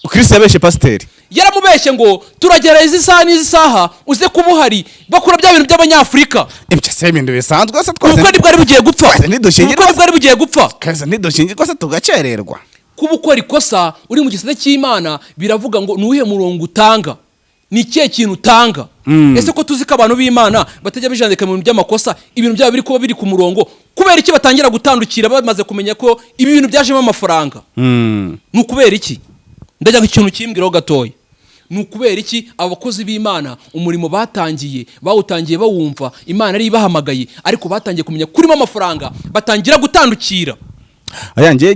Speaker 2: Chris yabeshye pasiteri.
Speaker 1: Yaramubeshye ngo turagerageza isaha n'izi saha uze kuba uhari. Bakora bya bintu by'Abanyafurika.
Speaker 2: Ibyo se ibintu bisanzwe se twese?
Speaker 1: Ubukwe ntibwari bugiye gupfa.
Speaker 2: Twese ntidushyingirwa.
Speaker 1: Ubukwe ntibwari bugiye gupfa.
Speaker 2: Twese ntidushyingirwa se tugakererwa?
Speaker 1: Kuba ukora ikosa uri mu gisate cy'Imana, biravuga ngo ni uwuhe murongo utanga? Ni ikihe kintu utanga? Ese ko tuzi ko abantu b'Imana batajya bijandika mu bintu by'amakosa, ibintu byabo biri kuba biri ku murongo, kubera iki batangira gutandukira bamaze kumenya ko ibi bintu byajemo amafaranga? Ni ukubera iki? Ndajya ngo ikintu kimbwiraho gatoya. Ni ukubera iki abakozi b'Imana umurimo batangiye bawutangiye bawumva Imana ari ibahamagaye, ariko batangiye kumenya kurimo amafaranga batangira gutandukira?
Speaker 2: Aya, ngewe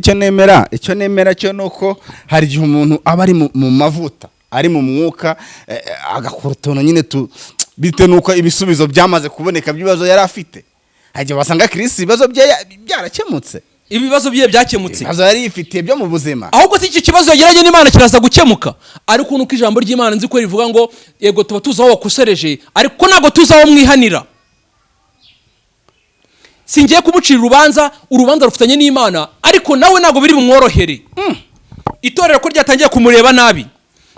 Speaker 2: icyo nemera cyo ni uko hari igihe umuntu aba ari mu mavuta, ari mu mwuka, agakora utuntu nyine tu bitewe n'uko ibisubizo byamaze kuboneka by'ibibazo yari afite. Hari igihe wasanga Chris ibibazo bye byarakemutse.
Speaker 1: Ibibazo bye byakemutse.
Speaker 2: Ibibazo yari yifitiye byo mu buzima.
Speaker 1: Ahubwo si icyo kibazo yagiranye n'Imana kiraza gukemuka, ariko nuko ijambo ry'Imana nzi ko rivuga ngo yego, tuba tuzi aho wakosereje, ariko ntabwo tuzi aho mwihanira. Singiye kumucira urubanza, urubanza rufitanye n'Imana, ariko nawe ntabwo biri bumworohere. Itorero ko ryatangiye kumureba nabi?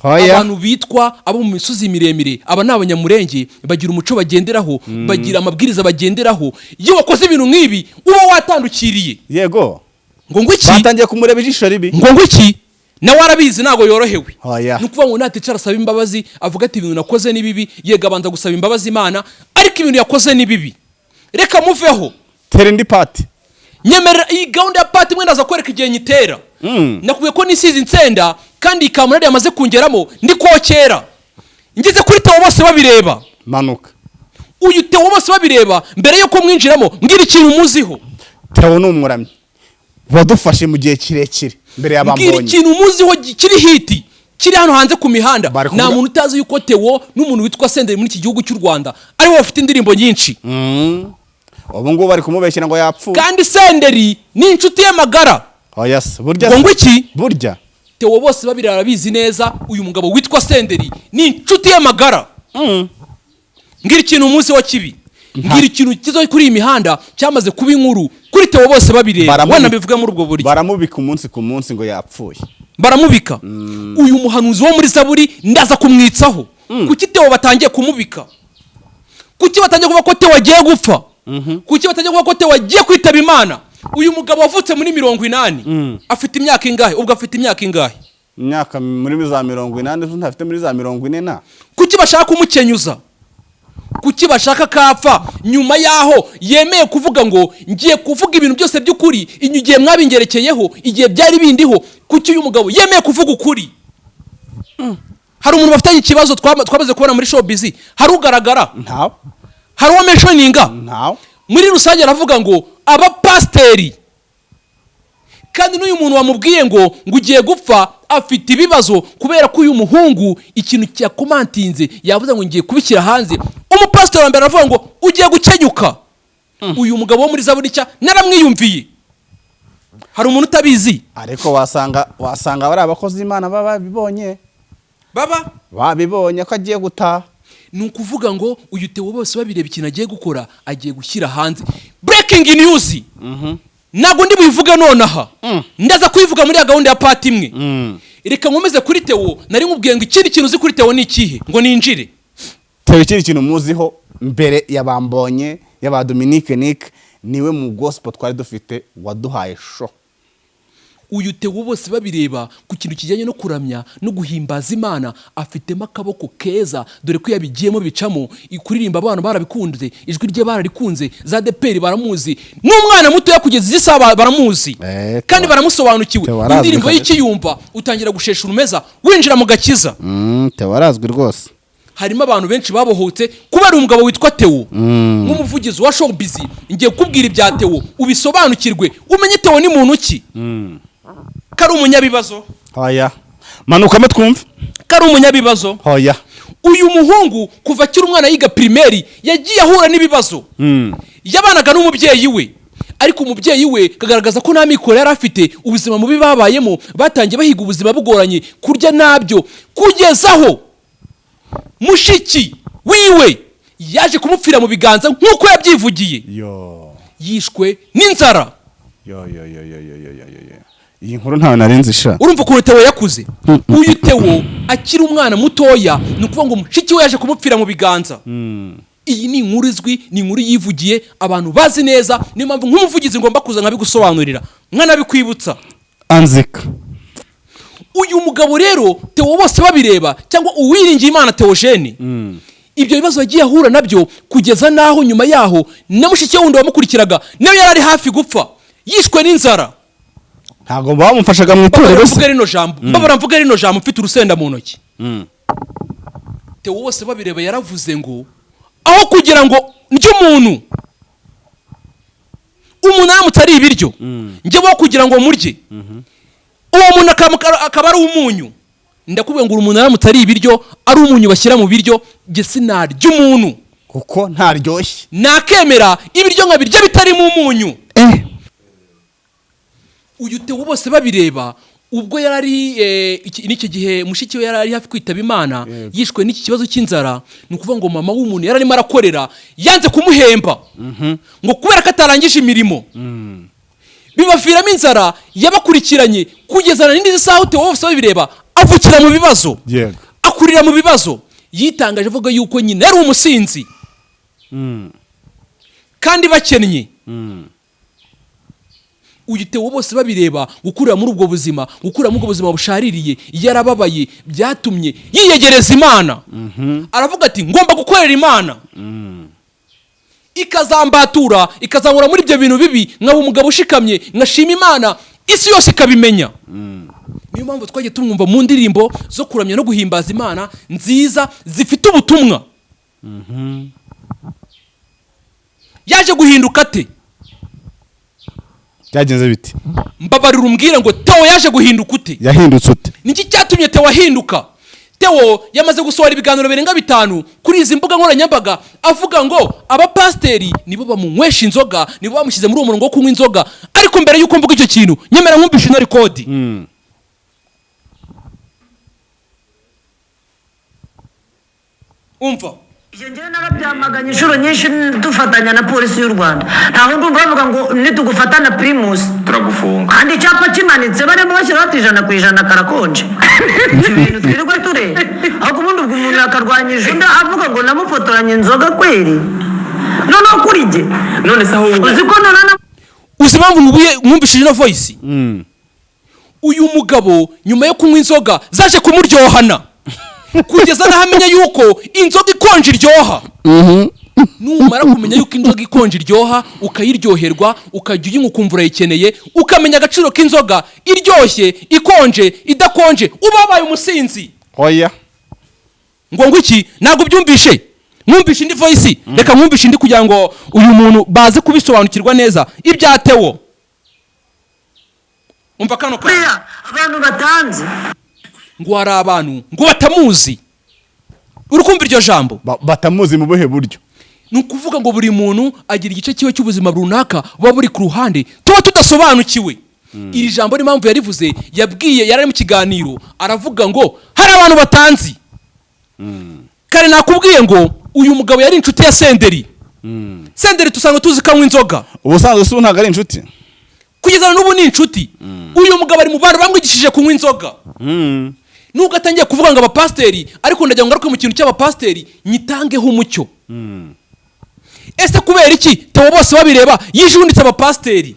Speaker 2: Hoya.
Speaker 1: Abantu bitwa abo mu misozi miremire, aba ni Abanyamurenge, bagira umuco bagenderaho, bagira amabwiriza bagenderaho. Iyo wakoze ibintu nk'ibi uba watandukiriye. Ngo iki?
Speaker 2: Batangiye kumureba ijisho ribi.
Speaker 1: Ngo iki? Nawe arabizi, ntabwo yorohewe.
Speaker 2: Oya.
Speaker 1: Ni ukuvuga ngo naticara asaba imbabazi, avuga ati ibintu nakoze ni bibi. Yego, abanza gusaba imbabazi Imana, ariko ibintu yakoze ni bibi, reka muveho.
Speaker 2: Tera indi part.
Speaker 1: Nyemerera iyi gahunda ya part imwe, ndaza kwereka igihe nyitera. Nakubwiye ko nisize insenda kandi iyi kamunari yamaze kungeramo, ndi kokera ngeze kuri Theo Bose Babireba.
Speaker 2: Manuka.
Speaker 1: Uyu Theo Bose Babireba, mbere yuko mwinjiramo, mbwira ikintu umuziho.
Speaker 2: Theo ni umuramyi wadufashe mu gihe kirekire mbere
Speaker 1: Mbwira
Speaker 2: y'abambonye.
Speaker 1: ikintu umuziho kiri hit, kiri hano hanze ku mihanda.
Speaker 2: Bari
Speaker 1: Nta muntu utazi yuko Theo n'umuntu witwa Senderi muri iki gihugu cy'u Rwanda aribo bafite indirimbo nyinshi.
Speaker 2: Ubu ngubu bari kumubeshyira ngo yapfuye.
Speaker 1: Kandi Senderi ni inshuti ye magara.
Speaker 2: Oya se burya.
Speaker 1: Ngo iki?
Speaker 2: Burya.
Speaker 1: Theo Bose Babiri arabizi neza, uyu mugabo witwa Senderi ni inshuti ye magara. Mbwira ikintu umunsi wa kibi, mbwira ikintu kizo kuri iyi mihanda cyamaze kuba inkuru kuri Theo Bose Babireba. Wenda mbivuge muri ubwo buryo.
Speaker 2: Baramubika umunsi ku munsi ngo yapfuye.
Speaker 1: Baramubika. Uyu muhanuzi wo muri Zaburi ndaza kumwitsaho. Kuki Theo batangiye kumubika? Kuki batangiye kuvuga ko Theo agiye gupfa? Kuki batangiye kuvuga ko Theo agiye kwitaba Imana? Uyu mugabo wavutse muri 80 afite imyaka ingahe ubwo? Afite imyaka ingahe?
Speaker 2: Imyaka muri za 80, ntafite muri za 40 na.
Speaker 1: Kuki bashaka kumukenyuza? Kuki bashaka kapfa nyuma yaho yemeye kuvuga ngo ngiye kuvuga ibintu byose by'ukuri, igihe mwabingerekeyeho, igihe byari bindiho? Kuki uyu mugabo yemeye kuvuga ukuri? Hari umuntu bafitanye ikibazo twamaze kubona muri showbiz? Hari ugaragara?
Speaker 2: Ntawe.
Speaker 1: Hari uwo mentioninga?
Speaker 2: Ntawe.
Speaker 1: Muri rusange aravuga ngo abapasiteri, kandi n'uyu muntu wamubwiye ngo ugiye gupfa afite ibibazo, kubera ko uyu muhungu ikintu cyakomantinze yavuze ngo ngiye kubishyira hanze. Umupasiteri wa mbere aravuga ngo ugiye gukenyuka. Uyu mugabo wo muri Zaburi nshya naramwiyumviye. Hari umuntu utabizi?
Speaker 2: Ariko wasanga bari abakozi b'Imana baba babibonye.
Speaker 1: Baba
Speaker 2: Babibonye ko agiye gutaha.
Speaker 1: Ni ukuvuga ngo uyu Theo Bose Babireba, ikintu agiye gukora, agiye gushyira hanze breaking news. Ntabwo ndi buyivuge nonaha, ndaza kuyivuga muri ya gahunda ya part imwe. Reka nkomeze kuri Theo. Nari nkubwiye ngo ikindi kintu uzi kuri Theo ni ikihe, ngo ninjire?
Speaker 2: Theo, ikindi kintu muziho mbere yabambonye yaba Dominique Nick, niwe mu gospel twari dufite waduhaye show.
Speaker 1: Uyu Theo Bose Babireba, ku kintu kijyanye no kuramya no guhimbaza Imana afitemo akaboko keza, dore ko yabigiyemo bicamo. Kuririmba abantu barabikunze, ijwi rye bararikunze, za ADEPR baramuzi, n'umwana mutoya kugeza izi saha baramuzi. Kandi baramusobanukiwe.
Speaker 2: Theo arazwi
Speaker 1: Indirimbo
Speaker 2: kabisa.
Speaker 1: y'ikiyumva utangira gushesha urumeza, winjira mu gakiza.
Speaker 2: Theo arazwi rwose.
Speaker 1: Harimo abantu benshi babohotse kubera umugabo witwa Theo. Nk'umuvugizi wa showbiz, ngiye kukubwira ibya Theo ubisobanukirwe, umenye Theo ni muntu ki, ko ari umunyabibazo.
Speaker 2: Hoya, manukamo twumve.
Speaker 1: Ko ari umunyabibazo.
Speaker 2: Hoya.
Speaker 1: Uyu muhungu kuva akiri umwana yiga primaire yagiye ahura n'ibibazo. Yabanaga n'umubyeyi we, ariko umubyeyi we kagaragaza ko nta mikoro yari afite. Ubuzima mubi babayemo, batangiye bahiga ubuzima bugoranye, kurya nabyo, kugeza aho mushiki wiwe yaje kumupfira mu biganza nk'uko yabyivugiye.
Speaker 2: Yo.
Speaker 1: Yishwe n'inzara.
Speaker 2: Yo yo yo yo yo yo yo yo. Iyi nkuru ntawe narinzi sha.
Speaker 1: Urumva ukuntu Theo yakuze. Uyu Theo akiri umwana mutoya, ni ukuvuga ngo mushiki we yaje kumupfira mu biganza. Iyi ni inkuru izwi, ni inkuru yivugiye, abantu bazi neza. Niyo mpamvu nk'umuvugizi ngomba kuza nkabigusobanurira, nkanabikwibutsa.
Speaker 2: Anzika.
Speaker 1: Uyu mugabo rero Theo bose babireba, cyangwa uwiringiye Imana Theogene, ibyo bibazo yagiye ahura nabyo kugeza n'aho nyuma yaho na mushiki we wundi wamukurikiraga nawe yari ari hafi gupfa yishwe n'inzara.
Speaker 2: Ntabwo bamufashaga mu itorero
Speaker 1: Babara
Speaker 2: se?
Speaker 1: mvuge rino jambo, babara mvuge rino jambo mfite urusenda mu ntoki. Theo bose babireba yaravuze ngo aho kugira ngo ndye umuntu, umuntu aramutse ari ibiryo, njyewe kugira ngo murye uwo muntu akaba ari umunyu, ndakubwira ngo umuntu aramutse ari ibiryo, ari umunyu bashyira mu biryo, njye sinarya umuntu.
Speaker 2: Kuko ntaryoshye.
Speaker 1: Nakemera ibiryo nkabirya bitarimo umunyu. Uyu Theo bose babireba, ubwo yari ari n'icyo gihe mushiki we yari ari hafi kwitaba Imana yishwe n'iki kibazo cy'inzara, ni ukuvuga ngo mama w'umuntu yari arimo arakorera yanze kumuhemba ngo kubera ko atarangije imirimo, bibaviramo inzara yabakurikiranye kugeza na n'indi saha. Theo bose babireba avukira mu bibazo, akurira mu bibazo. Yitangaje avuga yuko nyina yari umusinzi kandi bakennye. Uyu Theo bose babireba, gukurira muri ubwo buzima, gukurira muri ubwo buzima bushaririye, yarababaye, byatumye yiyegereza Imana. Aravuga ati ngomba gukorera Imana ikazambatura, ikazamura muri ibyo bintu bibi, nkaba umugabo ushikamye, nkashima Imana, isi yose ikabimenya. Niyo mpamvu twagiye tumwumva mu ndirimbo zo kuramya no guhimbaza Imana nziza zifite ubutumwa. Yaje guhinduka ate?
Speaker 2: Byagenze biti?
Speaker 1: Mbabarira umbwire ngo Theo yaje guhinduka ute?
Speaker 2: Yahindutse ute?
Speaker 1: Niki cyatumye Theo ahinduka? Theo yamaze gusohora ibiganiro birenga 5 kuri izi mbuga nkoranyambaga avuga ngo abapasiteri nibo bamunywesha inzoga, nibo bamushyize muri uwo murongo wo kunywa inzoga. Ariko mbere y'uko mvuga icyo kintu, nyemera nkumvishe ino record. Umva.
Speaker 4: Ibyo njyewe narabyamaganye inshuro nyinshi dufatanya na polisi y'u Rwanda. Ntaho ndumva bavuga ngo nitugufatana Primus
Speaker 6: turagufunga.
Speaker 4: Kandi icyapa kimanitse barimo bashyiraho ati 100% karakonje. Ibyo bintu twirirwa tureba, ahubwo ubundi ubwo umuntu yakarwanyije undi avuga ngo namufotoranye inzoga kweri, noneho kuri jye
Speaker 6: None se ahubwo
Speaker 4: uzi ko none
Speaker 1: Uzi impamvu mwumvishije ino voice? Uyu mugabo nyuma yo kunywa inzoga zaje kumuryohana kugeza n'aho amenya yuko inzoga ikonje iryoha. Numara kumenya yuko inzoga ikonje iryoha, ukayiryoherwa, ukajya uyinywa ukumva urayikeneye, ukamenya agaciro k'inzoga iryoshye, ikonje, idakonje, uba wabaye umusinzi.
Speaker 2: Oya.
Speaker 1: Ngo iki? Ntabwo ubyumvishe? Mwumvishe indi voice. Reka mwumvishe indi kugira ngo uyu muntu baze kubisobanukirwa neza ibya Theo. Umva kano kantu.
Speaker 4: Buriya abantu batanze
Speaker 1: Ngo hari abantu ngo batamuzi. Uri kumva iryo jambo?
Speaker 2: Batamuzi mu buhe buryo?
Speaker 1: Ni ukuvuga ngo buri muntu agira igice cyiwe cy'ubuzima runaka buba buri ku ruhande tuba tudasobanukiwe. Iri jambo n'impamvu yarivuze, yabwiye yari ari mu kiganiro aravuga ngo hari abantu batanzi. Kare nakubwiye ngo uyu mugabo yari inshuti ya Senderi. Senderi tusanga tuzi ko anywa inzoga.
Speaker 2: Ubusanzwe se ubu ntabwo ari inshuti?
Speaker 1: Kugeza n'ubu ni inshuti. Uyu mugabo ari mu bantu bamwigishije kunywa inzoga, nubwo atangiye kuvuga ngo abapasiteri. Ariko ndagira ngo ngaruke mu kintu cy'abapasiteri nyitangeho umucyo. Ese kubera iki Theo bose babireba yijunditse abapasiteri?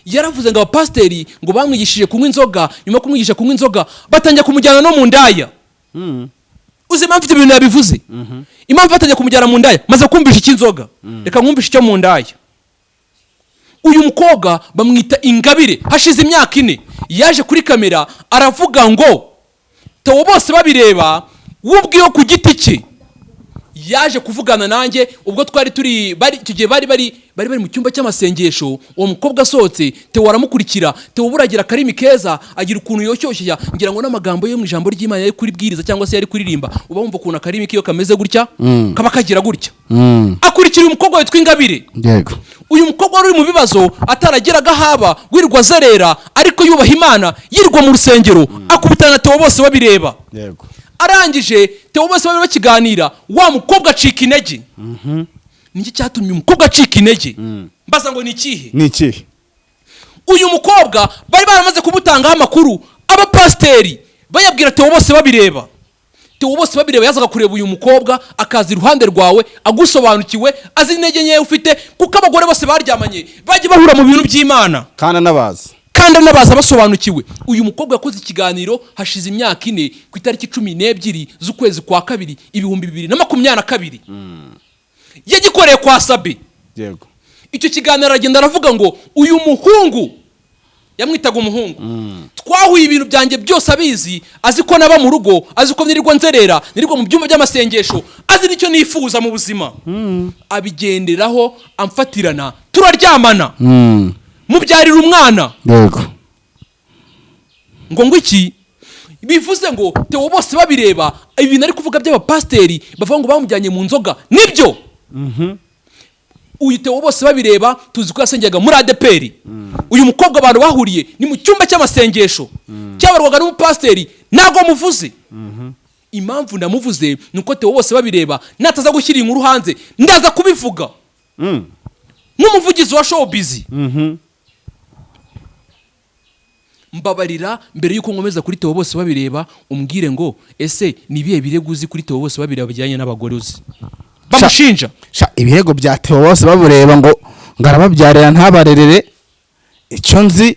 Speaker 1: Yaravuze ngo abapasiteri ngo bamwigishije kunywa inzoga, nyuma yo kumwigisha kunywa inzoga batangiye kumujyana no mu ndaya. Uzi impamvu ibyo bintu yabivuze? Impamvu batangiye kumujyana mu ndaya, maze kumvisha icy'inzoga, reka nkumvishe icyo mu ndaya. Uyu mukobwa bamwita Ingabire, hashize imyaka 4 yaje kuri kamera aravuga ngo Theo bose babireba we ubwiwe ku giti cye yaje kuvugana nanjye ubwo twari turi bari icyo gihe bari bari bari bari mu cyumba cy'amasengesho. Uwo mukobwa asohotse, Theo aramukurikira. Theo buragira akarimi keza, agira ukuntu yoshyushya, ngira ngo n'amagambo yo mu ijambo ry'Imana yari kuribwiriza cyangwa se yari kuririmba, uba wumva ukuntu akarimi kiyo kameze gutya, kaba kagira gutya. Akurikira uyu mukobwa witwa Ingabire. Uyu mukobwa wari uri mu bibazo, atarageraga ahaba, wirirwa azerera ariko yubaha Imana, yirirwa mu rusengero, akubitana na Theo bose babireba. Arangije Theo bose bari bakiganira, wa mukobwa acika intege. Niki cyatumye umukobwa acika intege? Mbaza ngo ni ikihe?
Speaker 2: Ni ikihe?
Speaker 1: Uyu mukobwa bari baramaze kumutangaho amakuru, abapasiteri bayabwira Theo Bose Babireba. Theo Bose Babireba yazaga kureba uyu mukobwa, akaza iruhande rwawe agusobanukiwe, azi intege nkeya ufite, kuko abagore bose baryamanye bajya bahura mu bintu by'Imana.
Speaker 2: Kandi anabazi.
Speaker 1: Kandi anabaza basobanukiwe. Uyu mukobwa yakoze ikiganiro hashize imyaka 4, ku itariki 12 z'ukwezi kwa kabiri 2022, yagikoreye kwa Sabe. Icyo kiganiro aragenda aravuga ngo uyu muhungu, yamwitaga umuhungu, twahuye ibintu byanjye byose abizi, azi ko naba mu rugo, azi ko nirirwa nzerera, nirirwa mu byumba by'amasengesho, azi n'icyo nifuza mu buzima, abigenderaho amfatirana, turaryamana, mubyarira umwana. Ngo iki bivuze ngo Theo Bose Babireba, ibintu ari kuvuga by'abapasiteri bavuga ngo bamujyanye mu nzoga nibyo. Uyu Theo Bose Babireba tuzi ko yasengeraga muri ADEPR. Uyu mukobwa abantu bahuriye ni mu cyumba cy'amasengesho cyabarwaga n'umupasiteri. Ntabwo muvuze. Impamvu ndamuvuze ni uko Theo Bose Babireba nataza gushyira inkuru hanze, ndaza kubivuga nk'umuvugizi wa showbiz. Mbabarira, mbere y'uko nkomeza kuri Theo Bose Babireba, umbwire ngo ese ni ibihe birego uzi kuri Theo Bose Babireba bijyanye n'abagore uzi bamushinja?
Speaker 2: Sha, ibirego bya Theo Bose Babireba ngo arababyarira ntabarerere, icyo nzi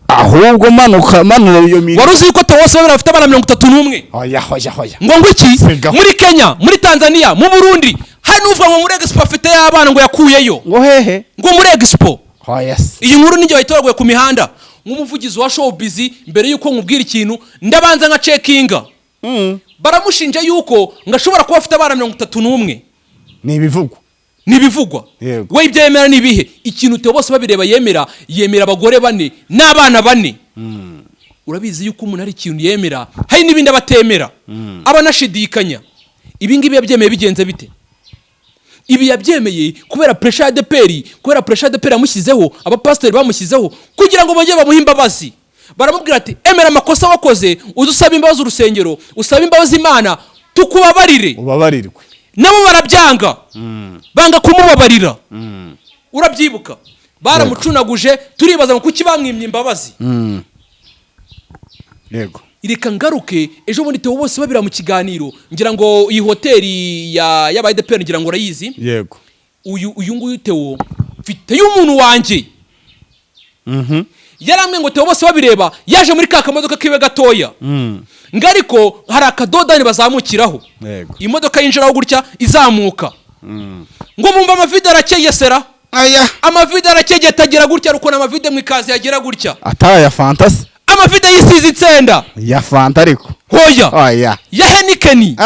Speaker 2: ahubwo manuka manura iyo mirimo.
Speaker 1: Wari uzi ko Theo Bose Babireba afite abana 31?
Speaker 2: Oya, hoya, hoya.
Speaker 1: Ngo iki?
Speaker 2: Sigaho.
Speaker 1: Muri Kenya, muri Tanzania, mu Burundi, hari n'uvuga ngo muri Expo afite y'abana ngo yakuyeyo.
Speaker 2: Ngo hehe?
Speaker 1: Ngo muri Expo.
Speaker 2: Hoya se.
Speaker 1: Iyi nkuru nijye wayitoraguye ku mihanda nk'umuvugizi wa showbiz. Mbere y'uko nkubwira ikintu ndabanza nka checkinga. Baramushinja yuko ngo ashobora kuba afite abana 31.
Speaker 2: Ni ibivugwa.
Speaker 1: Ntibivugwa.
Speaker 2: Yego.
Speaker 1: We ibyo yemera ni ibihe? Ikintu Theo Bose Babireba yemera, yemera abagore bane n'abana bane. Urabizi yuko umuntu hari ikintu yemera, hari n'ibindi aba atemera, aba anashidikanya. Ibi ngibi yabyemeye bigenze bite? Ibi yabyemeye kubera pressure ya ADEPR, kubera pressure ya ADEPR yamushyizeho, abapasiteri bamushyizeho kugira ngo bongere bamuhe imbabazi. Baramubwira ati: "Emera amakosa wakoze, uze usaba imbabazi urusengero, usaba imbabazi Imana, tukubabarire."
Speaker 2: Ubabarirwe.
Speaker 1: Nabo barabyanga, banga kumubabarira. Urabyibuka baramucunaguje, turibaza ngo kuki bamwimye imbabazi. Reka ngaruke ejo bundi Theo Bose Babira mu kiganiro, ngira ngo iyi hoteli ya y'aba ADEPR ngira ngo urayizi.
Speaker 2: Yego.
Speaker 1: Uyu nguyu Theo mfiteyo umuntu wanjye yarambwiye ngo Theo Bose Babireba yaje muri ka kamodoka kiwe gatoya, ngo ariko hari akadodani bazamukiraho. Imodoka yinjiraho gutya izamuka, ngo bumva amavide arakeye sera.
Speaker 2: Aya.
Speaker 1: Amavide arakegeta agira gutya, rukona amavide mu ikazi yagira gutya.
Speaker 2: Atari aya Fanta se?
Speaker 1: Amavide yisize itsenda.
Speaker 2: Ya Fanta ariko?
Speaker 1: Hoya.
Speaker 2: Oya.
Speaker 1: Ya Heineken,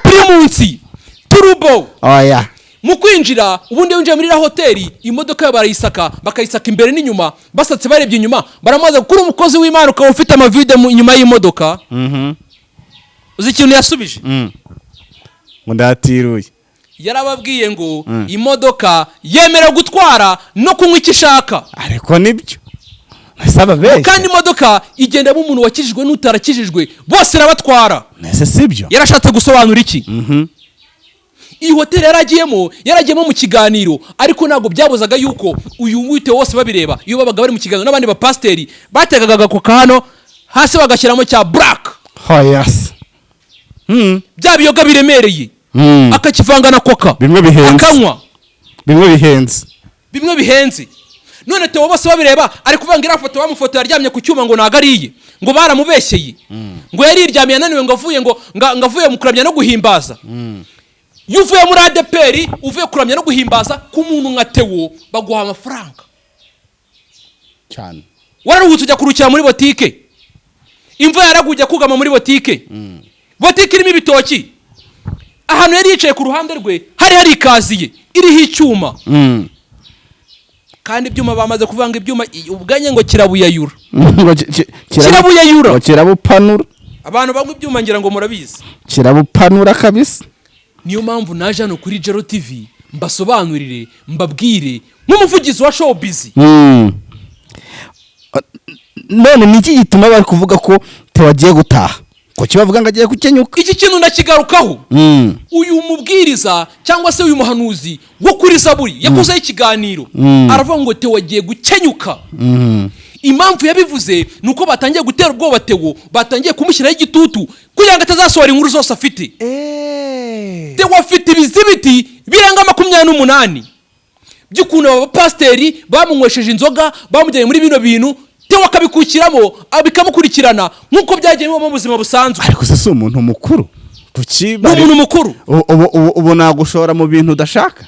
Speaker 1: Primus, Turbo.
Speaker 2: Oya.
Speaker 1: Mu kwinjira, ubundi winjiye muri iriya hoteli, imodoka yabo barayisaka, bakayisaka imbere n'inyuma. Basatse barebye inyuma, baramubaza: "Kuri umukozi w'Imana ukaba ufite amavide inyuma y'imodoka?" Uzi ikintu yasubije?
Speaker 2: Ngo ndatiruye.
Speaker 1: Yarababwiye ngo imodoka yemerewe gutwara no kunywa icyo ishaka.
Speaker 2: Ariko nibyo ese benshi?
Speaker 1: Kandi imodoka igendamo umuntu wakijijwe n'utarakijijwe, bose irabatwara.
Speaker 2: Ese sibyo?
Speaker 1: Yarashatse gusobanura iki? Iyi hoteli yaragiyemo mu kiganiro, ariko ntabwo byabuzaga yuko uyu wite wose babireba, iyo babaga bari mu kiganiro n'abandi bapasiteri, bategaga agakoka hano hasi bagashyiramo cya Black,
Speaker 2: Hoya se.
Speaker 1: bya biyoga biremereye, akakivanga na Coca,
Speaker 2: Bimwe bihenze.
Speaker 1: akanywa.
Speaker 2: Bimwe bihenze.
Speaker 1: Bimwe bihenze. None Theo Bose Babireba ari kuvuga ngo iriya foto bamufoto yaryamye ku cyuma ngo ntago ariye, ngo baramubeshyeye, ngo yari yiryamiye ananiwe, ngo avuye ngo avuye mu kuramya no guhimbaza. Iyo uvuye muri ADEPR, uvuye kuramya no guhimbaza, ku muntu nka Theo baguha amafaranga.
Speaker 2: Cyane.
Speaker 1: Wararuhutse ujya kuruhukira muri botike, imvura yaraguye ujya kugama muri botike, botike irimo ibitoki. Ahantu yari yicaye ku ruhande rwe hari ikaziye iriho icyuma, kandi ibyuma bamaze kuvanga ibyuma ubwanye ngo kirabuyayura.
Speaker 2: Ngo
Speaker 1: Kirabuyayura.
Speaker 2: Ngo kirabupanura.
Speaker 1: Abantu banywa ibyuma ngira ngo murabizi.
Speaker 2: Kirabupanura kabisa.
Speaker 1: Niyo mpamvu naje hano kuri Jero TV mbasobanurire, mbabwire nk'umuvugizi wa showbiz.
Speaker 2: None ni iki gituma bari kuvuga ko Theo agiye gutaha? Kuki bavuga ngo agiye gukenyuka?
Speaker 1: Iki kintu ndakigarukaho. Uyu mubwiriza cyangwa se uyu muhanuzi wo kuri Zaburi yakozeho ikiganiro, aravuga ngo Theo agiye gukenyuka. Impamvu yabivuze ni uko batangiye gutera ubwoba Theo, batangiye kumushyiraho igitutu kugira ngo atazasohora inkuru zose afite. Theo afite ibizibiti birenga 28 by'ukuntu aba bapasiteri bamunywesheje inzoga, bamujyanye muri bino bintu, Theo akabikukiramo, bikamukurikirana nk'uko byagiye biba mu buzima busanzwe.
Speaker 2: Ariko se si umuntu mukuru? Kuki
Speaker 1: Ni umuntu mukuru.
Speaker 2: Ubu nagushora mu bintu udashaka?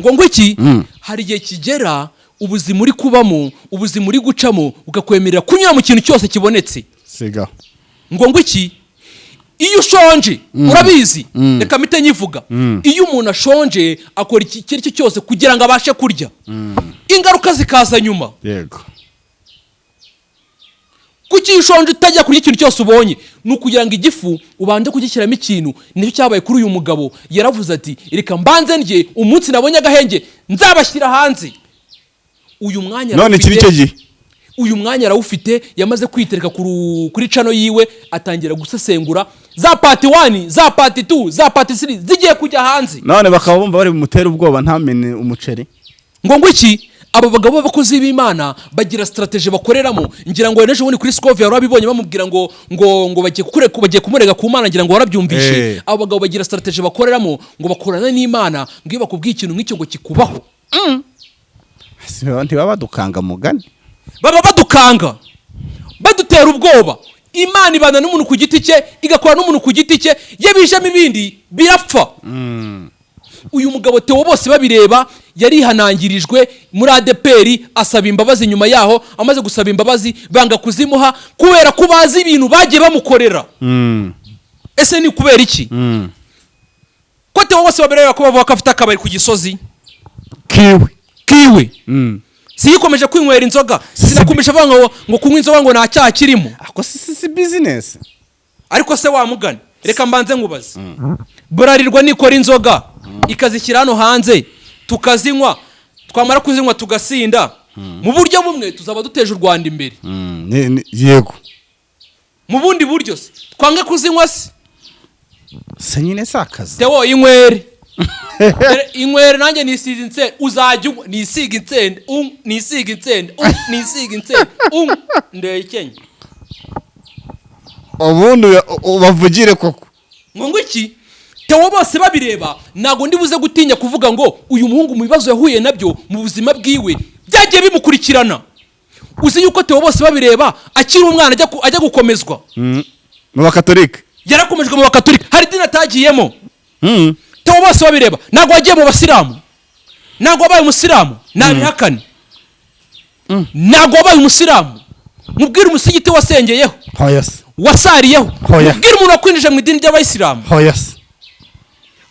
Speaker 1: Ngo iki? Hari igihe kigera ubuzima uri kubamo, ubuzima uri gucamo, ukakwemerera kunyura mu kintu cyose kibonetse.
Speaker 2: Sigaho.
Speaker 1: Ngo iki? Iyo ushonje, urabizi, reka mpite nyivuga, iyo umuntu ashonje akora iki icyo ari cyo cyose kugira ngo abashe kurya, ingaruka zikaza nyuma. Kuki iyo ushonje utajya kurya ikintu cyose ubonye? Ni ukugira ngo igifu ubanze kugishyiramo ikintu. Nicyo cyabaye kuri uyu mugabo. Yaravuze ati: "Reka mbanze ndye, umunsi nabonye agahenge nzabashyira hanze." Uyu mwanya
Speaker 2: None iki
Speaker 1: arawufite.
Speaker 2: ni cyo gihe.
Speaker 1: Uyu mwanya arawufite, yamaze kwitereka kuri channel yiwe, atangira gusesengura za part 1, za part 2, za part 3 zigiye kujya hanze.
Speaker 2: None bakaba bumva bari bumutere ubwoba ntamene umuceri.
Speaker 1: Ngo iki? Aba bagabo b'abakozi b'Imana bagira strategy bakoreramo. Ngira ngo n'ejo bundi kuri Scovia warabibonye, bamubwira ngo bagiye kukureka, bagiye kumurega ku Mana. Ngira ngo warabyumvishe. Abo bagabo bagira strategy bakoreramo, ngo bakorana n'Imana, ngo iyo bakubwiye ikintu nk'icyo ngo kikubaho.
Speaker 2: Ntibaba badukanga mugani?
Speaker 1: Baba badukanga, badutera ubwoba. Imana ibana n'umuntu ku giti cye, igakora n'umuntu ku giti cye. Iyo bijemo ibindi birapfa. Uyu mugabo Theo bose babireba yarihanangirijwe muri ADEPR, asaba imbabazi. Nyuma yaho amaze gusaba imbabazi banga kuzimuha kubera ko bazi ibintu bagiye bamukorera. Ese ni kubera iki ko Theo bose babireba ko bavuga ko afite akabari ku Gisozi?
Speaker 2: Kiwe.
Speaker 1: Kiwe. Si yikomeje kwinywera inzoga? Sinakomeje avuga ngo kunywa inzoga ngo nta cyaha kirimo.
Speaker 2: Ako si business?
Speaker 1: Ariko se wamugani, reka mbanze nkubaze: Bralirwa nikora inzoga ikazishyira hano hanze tukazinywa, twamara kuzinywa tugasinda, mu buryo bumwe tuzaba duteje u Rwanda imbere.
Speaker 2: Yego.
Speaker 1: Mu bundi buryo se twange kuzinywa se?
Speaker 2: Se nyine si akazi?
Speaker 1: Theo, inywere. Dore inywere nanjye nisize insenda, uzajya unywa nisiga insenda, nisiga insenda, nisiga insenda, ndeye ikenya.
Speaker 2: Ubundi ubavugire koko.
Speaker 1: Ngo iki? Theo bose babireba, ntabwo ndi buze gutinya kuvuga ngo uyu muhungu mu bibazo yahuye nabyo mu buzima bwiwe byagiye bimukurikirana. Uzi yuko Theo bose babireba akiri umwana ajya gukomezwa
Speaker 2: mu Bakatolika?
Speaker 1: Yarakomejwe mu Bakatolika, hari idini atagiyemo? Theo bose babireba ntabwo wagiye mu Basilamu, ntabwo wabaye umusilamu, nabihakane. Ntabwo wabaye umusilamu. Mubwire umusigiti wasengeyeho,
Speaker 2: Hoya se.
Speaker 1: wasariyeho.
Speaker 2: Hoya.
Speaker 1: Mubwire umuntu wakwinjije mu idini ry'Abayisilamu.
Speaker 2: Hoya se.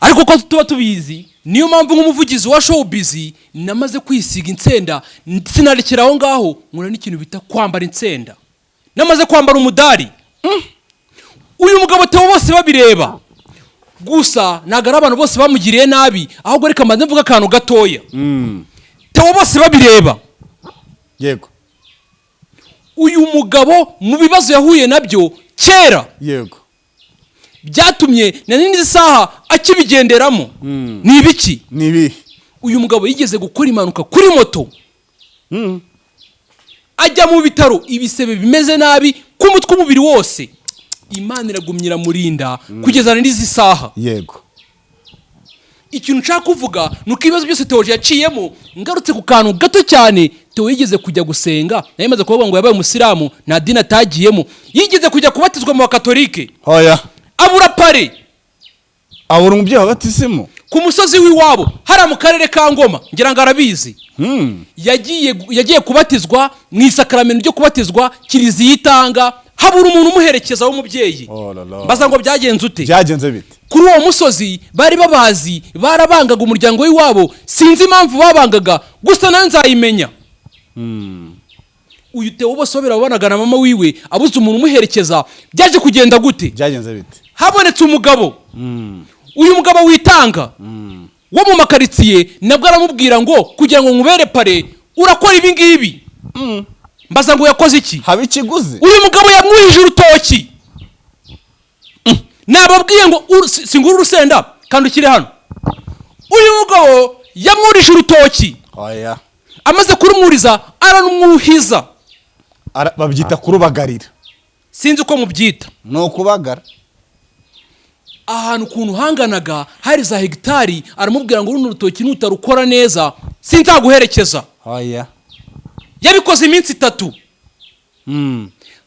Speaker 1: Ariko ko tuba tubizi, niyo mpamvu nk'umuvugizi wa showbiz namaze kwisiga insenda, sinarekera aho ngaho, nkora n'ikintu bita kwambara insenda, namaze kwambara umudari. Uyu mugabo Theo bose babireba, gusa ntabwo ari abantu bose bamugiriye nabi, ahubwo reka mbanze mvuge akantu gatoya. Theo bose babireba, uyu mugabo mu bibazo yahuye nabyo kera byatumye na n'izi saha akibigenderamo. Ni ibiki?
Speaker 2: Ni ibihe?
Speaker 1: Uyu mugabo yigeze gukora impanuka kuri moto, ajya mu bitaro, ibisebe bimeze nabi ku mutwe, umubiri wose. Imana iragumya iramurinda kugeza na n'izi saha. Ikintu nshaka kuvuga ni uko ibibazo byose Theo yaciyemo, ngarutse ku kantu gato cyane, Theo yigeze kujya gusenga, nayo imaze kuvuga ngo yabaye umusilamu, nta dini atagiyemo, yigeze kujya kubatizwa mu Bakatolike,
Speaker 2: Hoya.
Speaker 1: abura parrain.
Speaker 2: Abura umubyeyi wa batisimu.
Speaker 1: Ku musozi w'iwabo hariya mu karere ka Ngoma, ngira ngo arabizi. Yagiye kubatizwa mu isakaramento ryo kubatizwa, kiliziya itanga, habura umuntu umuherekeza w'umubyeyi.
Speaker 2: Oh la la.
Speaker 1: Mbaza ngo byagenze ute?
Speaker 2: Byagenze bite?
Speaker 1: Kuri uwo musozi bari babazi, barabangaga umuryango w'iwabo, sinzi impamvu babangaga, gusa nayo nzayimenya. Uyu Theo bose babanaga na mama wiwe, abuze umuntu umuherekeza. Byaje kugenda gute?
Speaker 2: Byagenze bite?
Speaker 1: Habonetse umugabo, uyu mugabo witanga wo mu makaritsiye, nabwo aramubwira ngo kugira ngo nkubere parrain urakora ibi ngibi. Mbaza ngo yakoze iki?
Speaker 2: Haba ikiguzi.
Speaker 1: Uyu mugabo yamwuhije urutoki. Nababwiye ngo singura urusenda kandi ukiri hano. Uyu mugabo yamwurije urutoki.
Speaker 2: Oya.
Speaker 1: Amaze kurumwuriza, aranumwuhiza.
Speaker 2: Babyita kurubagarira.
Speaker 1: Sinzi uko mubyita.
Speaker 2: Ni ukubagara.
Speaker 1: Ahantu ukuntu hanganaga, hari za hegitari, aramubwira ngo runo rutoki nutarukora neza sinzaguherekeza.
Speaker 2: Oya.
Speaker 1: Yabikoze iminsi 3,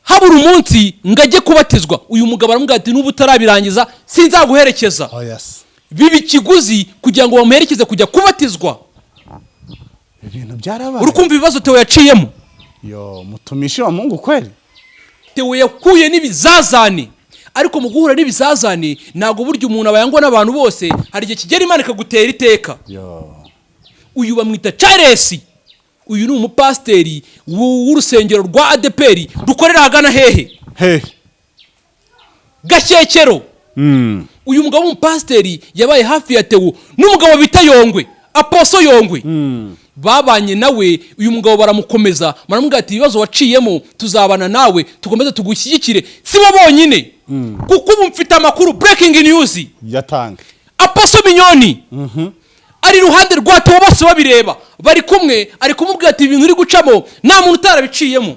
Speaker 1: habura umunsi ngo ajye kubatizwa. Uyu mugabo aramubwira ati: "Nuba utarabirangiza sinzaguherekeza."
Speaker 2: Oya se.
Speaker 1: Biba ikiguzi kugira ngo bamuherekeze kujya kubatizwa.
Speaker 2: Ibintu byarabaye.
Speaker 1: Uri kumva ibibazo Theo yaciyemo?
Speaker 2: Yo, mutumishi wa Mungu kweli.
Speaker 1: Theo yahuye n'ibizazane, ariko mu guhura n'ibizazane, ntabwo burya umuntu aba yangwa n'abantu bose. Hari igihe kigera Imana ikagutera iteka.
Speaker 2: Yo.
Speaker 1: Uyu bamwita Charles. Uyu ni umupasiteri w'urusengero rwa ADEPR rukorera ahagana hehe?
Speaker 2: He?
Speaker 1: Gashyekero. Uyu mugabo w'umupasiteri yabaye hafi ya Theo n'umugabo bita Yongwe, Apostle Yongwe. Babanye nawe. Uyu mugabo baramukomeza, baramubwira ati: "Ibibazo waciyemo tuzabana nawe, tukomeze tugushyigikire." Si bo bonyine, kuko ubu mfite amakuru, breaking news.
Speaker 2: Yatanga.
Speaker 1: Apostle Mignonne ari iruhande rwa Theo, bose babireba, bari kumwe, ari kumubwira ati: "Ibintu uri gucamo nta muntu utarabiciyemo.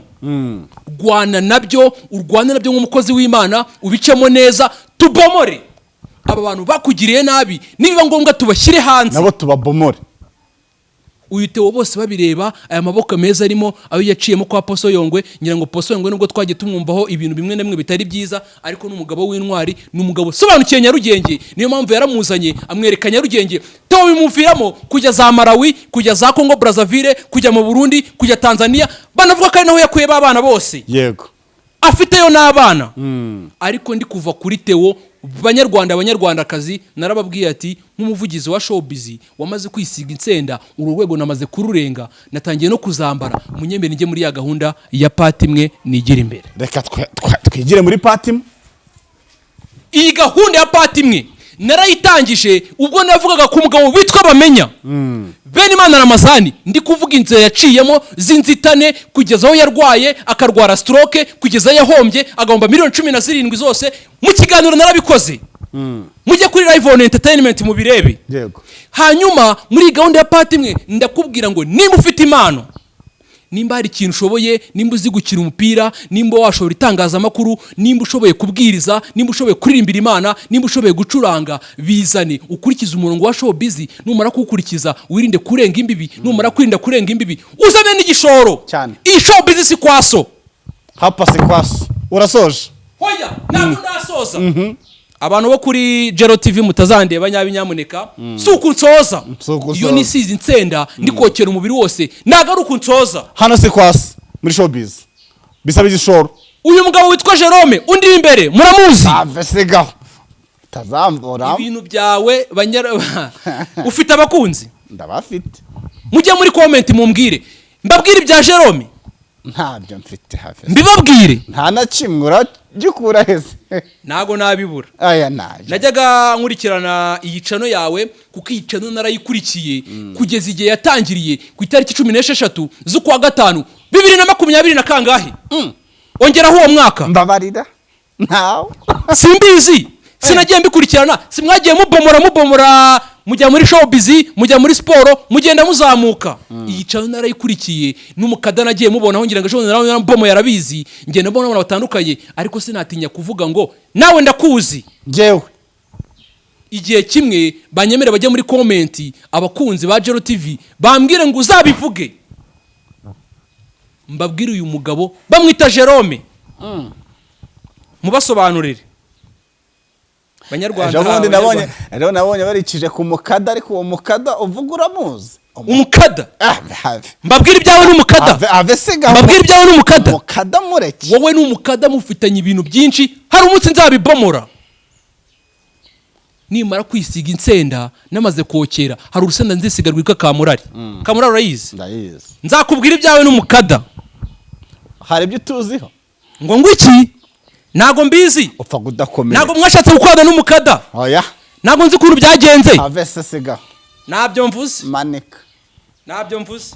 Speaker 1: Rwana nabyo, urwane nabyo nk'umukozi w'Imana, ubicemo neza, tubomore aba bantu bakugiriye nabi, nibiba ngombwa tubashyire hanze."
Speaker 2: Nabo tubabomore.
Speaker 1: Uyu Theo bose babireba, aya maboko meza arimo ayo yaciyemo kwa Apostle Yongwe. Ngira ngo Apostle Yongwe, nubwo twagiye tumwumvaho ibintu bimwe na bimwe bitari byiza, ariko ni umugabo w'intwari, ni umugabo usobanukiwe Nyarugenge. Niyo mpamvu yaramuzanye, amwereka Nyarugenge. Theo bimuviramo kujya za Malawi, kujya za Congo Brazzaville, kujya mu Burundi, kujya Tanzania. Banavuga ko ari naho yakuye ba bana bose. Afiteyo n'abana. Ariko ndi kuva kuri Theo, banyarwanda, banyarwandakazi, narababwiye ati nk'umuvugizi wa showbiz wamaze kwisiga insenda, uru rwego namaze kururenga, natangiye no kuzambara, munyemere njye muri ya gahunda ya part imwe, nigira imbere.
Speaker 2: Reka twigire muri part imwe.
Speaker 1: Iyi gahunda ya part imwe narayitangije ubwo navugaga ku mugabo witwa Bamenya Bene Imana Ramazani, ndi kuvuga inzira yaciyemo z'inzitane kugeza aho yarwaye, akarwara stroke, kugeza aho yahombye, agahomba miliyoni 17 zose. Mu kiganiro narabikoze, mujye kuri Live on Entertainment mubirebe. Hanyuma muri iyi gahunda ya part imwe, ndakubwira ngo nimba ufite impano, nimba hari ikintu ushoboye, nimba uzi gukina umupira, nimba washobora itangazamakuru, nimba ushoboye kubwiriza, nimba ushoboye kuririmbira Imana, nimba ushoboye gucuranga, bizane, ukurikize umurongo wa showbiz. Numara kuwukurikiza, wirinde kurenga imbibi. Numara kwirinda kurenga imbibi, uzane n'igishoro.
Speaker 2: Cyane.
Speaker 1: Iyi showbiz si kwaso.
Speaker 2: Hapa si kwaso. Urasoje?
Speaker 1: Hoya, ntabwo ndasoza. Abantu bo kuri Jero TV mutazandeba nyabi, nyamuneka, si uku nsoza.
Speaker 2: Si uku
Speaker 1: Iyo
Speaker 2: nsoza.
Speaker 1: nisize insenda, ndikokera umubiri wose, ntabwo ari uku nsoza.
Speaker 2: Hano si kwasi, muri showbiz bisaba igishoro.
Speaker 1: Uyu mugabo witwa Jerome undi imbere muramuzi.
Speaker 2: Ave, sigaho, utazambura.
Speaker 1: Ibintu byawe banyara ufite abakunzi?
Speaker 2: Ndabafite.
Speaker 1: Mujye muri comment mumbwire, mbabwire ibya Jerome.
Speaker 2: Ntabyo mfite hafi.
Speaker 1: Mbibabwire?
Speaker 2: Nta na kimwe. Uragikura hese?
Speaker 1: Ntago nabibura.
Speaker 2: Aya ntabyo.
Speaker 1: Najyaga nkurikirana iyi channel yawe, kuko iyi channel narayikurikiye kugeza igihe yatangiriye ku itariki 16 z'ukwa gatanu 2020 na kangahe? Ongeraho uwo mwaka.
Speaker 2: Mbabarira, ntawe.
Speaker 1: Simbizi, sinagiye mbikurikirana. Simwagiye mubomora, mubomora, mujya muri showbiz, mujya muri siporo, mugenda muzamuka. Iyi channel narayikurikiye, n'umukada nagiye mubonaho, ngira ngo ejo bundi nawe bomo yarabizi. Ngenda mbona abantu batandukanye, ariko sinatinya kuvuga ngo nawe ndakuzi.
Speaker 2: Njyewe?
Speaker 1: Igihe kimwe banyemere bajye muri comment, abakunzi ba Jero TV bambwire ngo uzabivuge, mbabwire uyu mugabo bamwita Jerome, mubasobanurire, banyarwanda.
Speaker 2: Ejo bundi nabonye
Speaker 1: Banyarwanda.
Speaker 2: Ejo nabonye barikije ku mukada, ariko uwo mukada uvuga uramuzi?
Speaker 1: Umukada?
Speaker 2: Ah, have.
Speaker 1: Mbabwire ibyawe n'umukada.
Speaker 2: Have, have, sigaho.
Speaker 1: Mbabwire ibyawe n'umukada.
Speaker 2: Mukada mureke.
Speaker 1: Wowe n'umukada mufitanye ibintu byinshi, hari umunsi nzabibomora nimara kwisiga insenda, namaze kokera. Hari urusenda nzisiga rwitwa kamurari. Kamurari urayizi?
Speaker 2: Ndayizi.
Speaker 1: Nzakubwira ibyawe n'umukada.
Speaker 2: Hari ibyo utuziho?
Speaker 1: Ngo iki? Ntago mbizi.
Speaker 2: Upfa kudakomera.
Speaker 1: Ntago mwashatse gukorana n'umukada?
Speaker 2: Oya.
Speaker 1: Ntago nzi ukuntu byagenze.
Speaker 2: Have se, sigaho.
Speaker 1: Ntabyo mvuze.
Speaker 2: Manika.
Speaker 1: Ntabyo mvuze,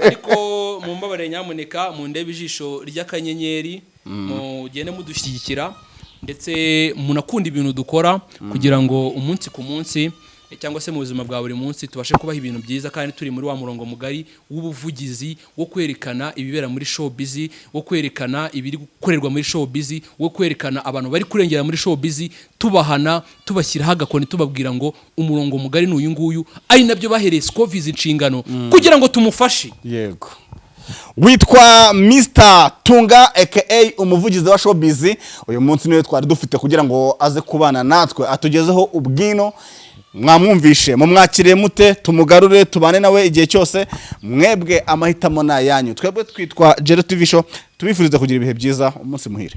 Speaker 1: ariko mumbabarire nyamuneka, mundebe ijisho ry'akanyenyeri, mugende mudushyigikira. Ndetse munakunda ibintu dukora kugira ngo umunsi ku munsi cyangwa se mu buzima bwa buri munsi tubashe kubaha ibintu byiza, kandi turi muri wa murongo mugari w'ubuvugizi, wo kwerekana ibibera muri showbiz, wo kwerekana ibiri gukorerwa muri showbiz, wo kwerekana abantu bari kurengera muri showbiz, tubahana, tubashyiraho agakoni, tubabwira ngo umurongo mugari ni uyu nguyu, ari nabyo bahereye Scovis inshingano kugira ngo tumufashe.
Speaker 2: Yego, witwa Mr Tunga aka umuvugizi wa showbiz. Uyu munsi niwe twari dufite kugira ngo aze kubana natwe, atugezeho ubwino. Mwamwumvishe, mumwakiriye mute? Tumugarure, tubane nawe igihe cyose? Mwebwe amahitamo ni ayanyu. Twebwe twitwa Jero TV Show, tubifuriza kugira ibihe byiza, umunsi muhire.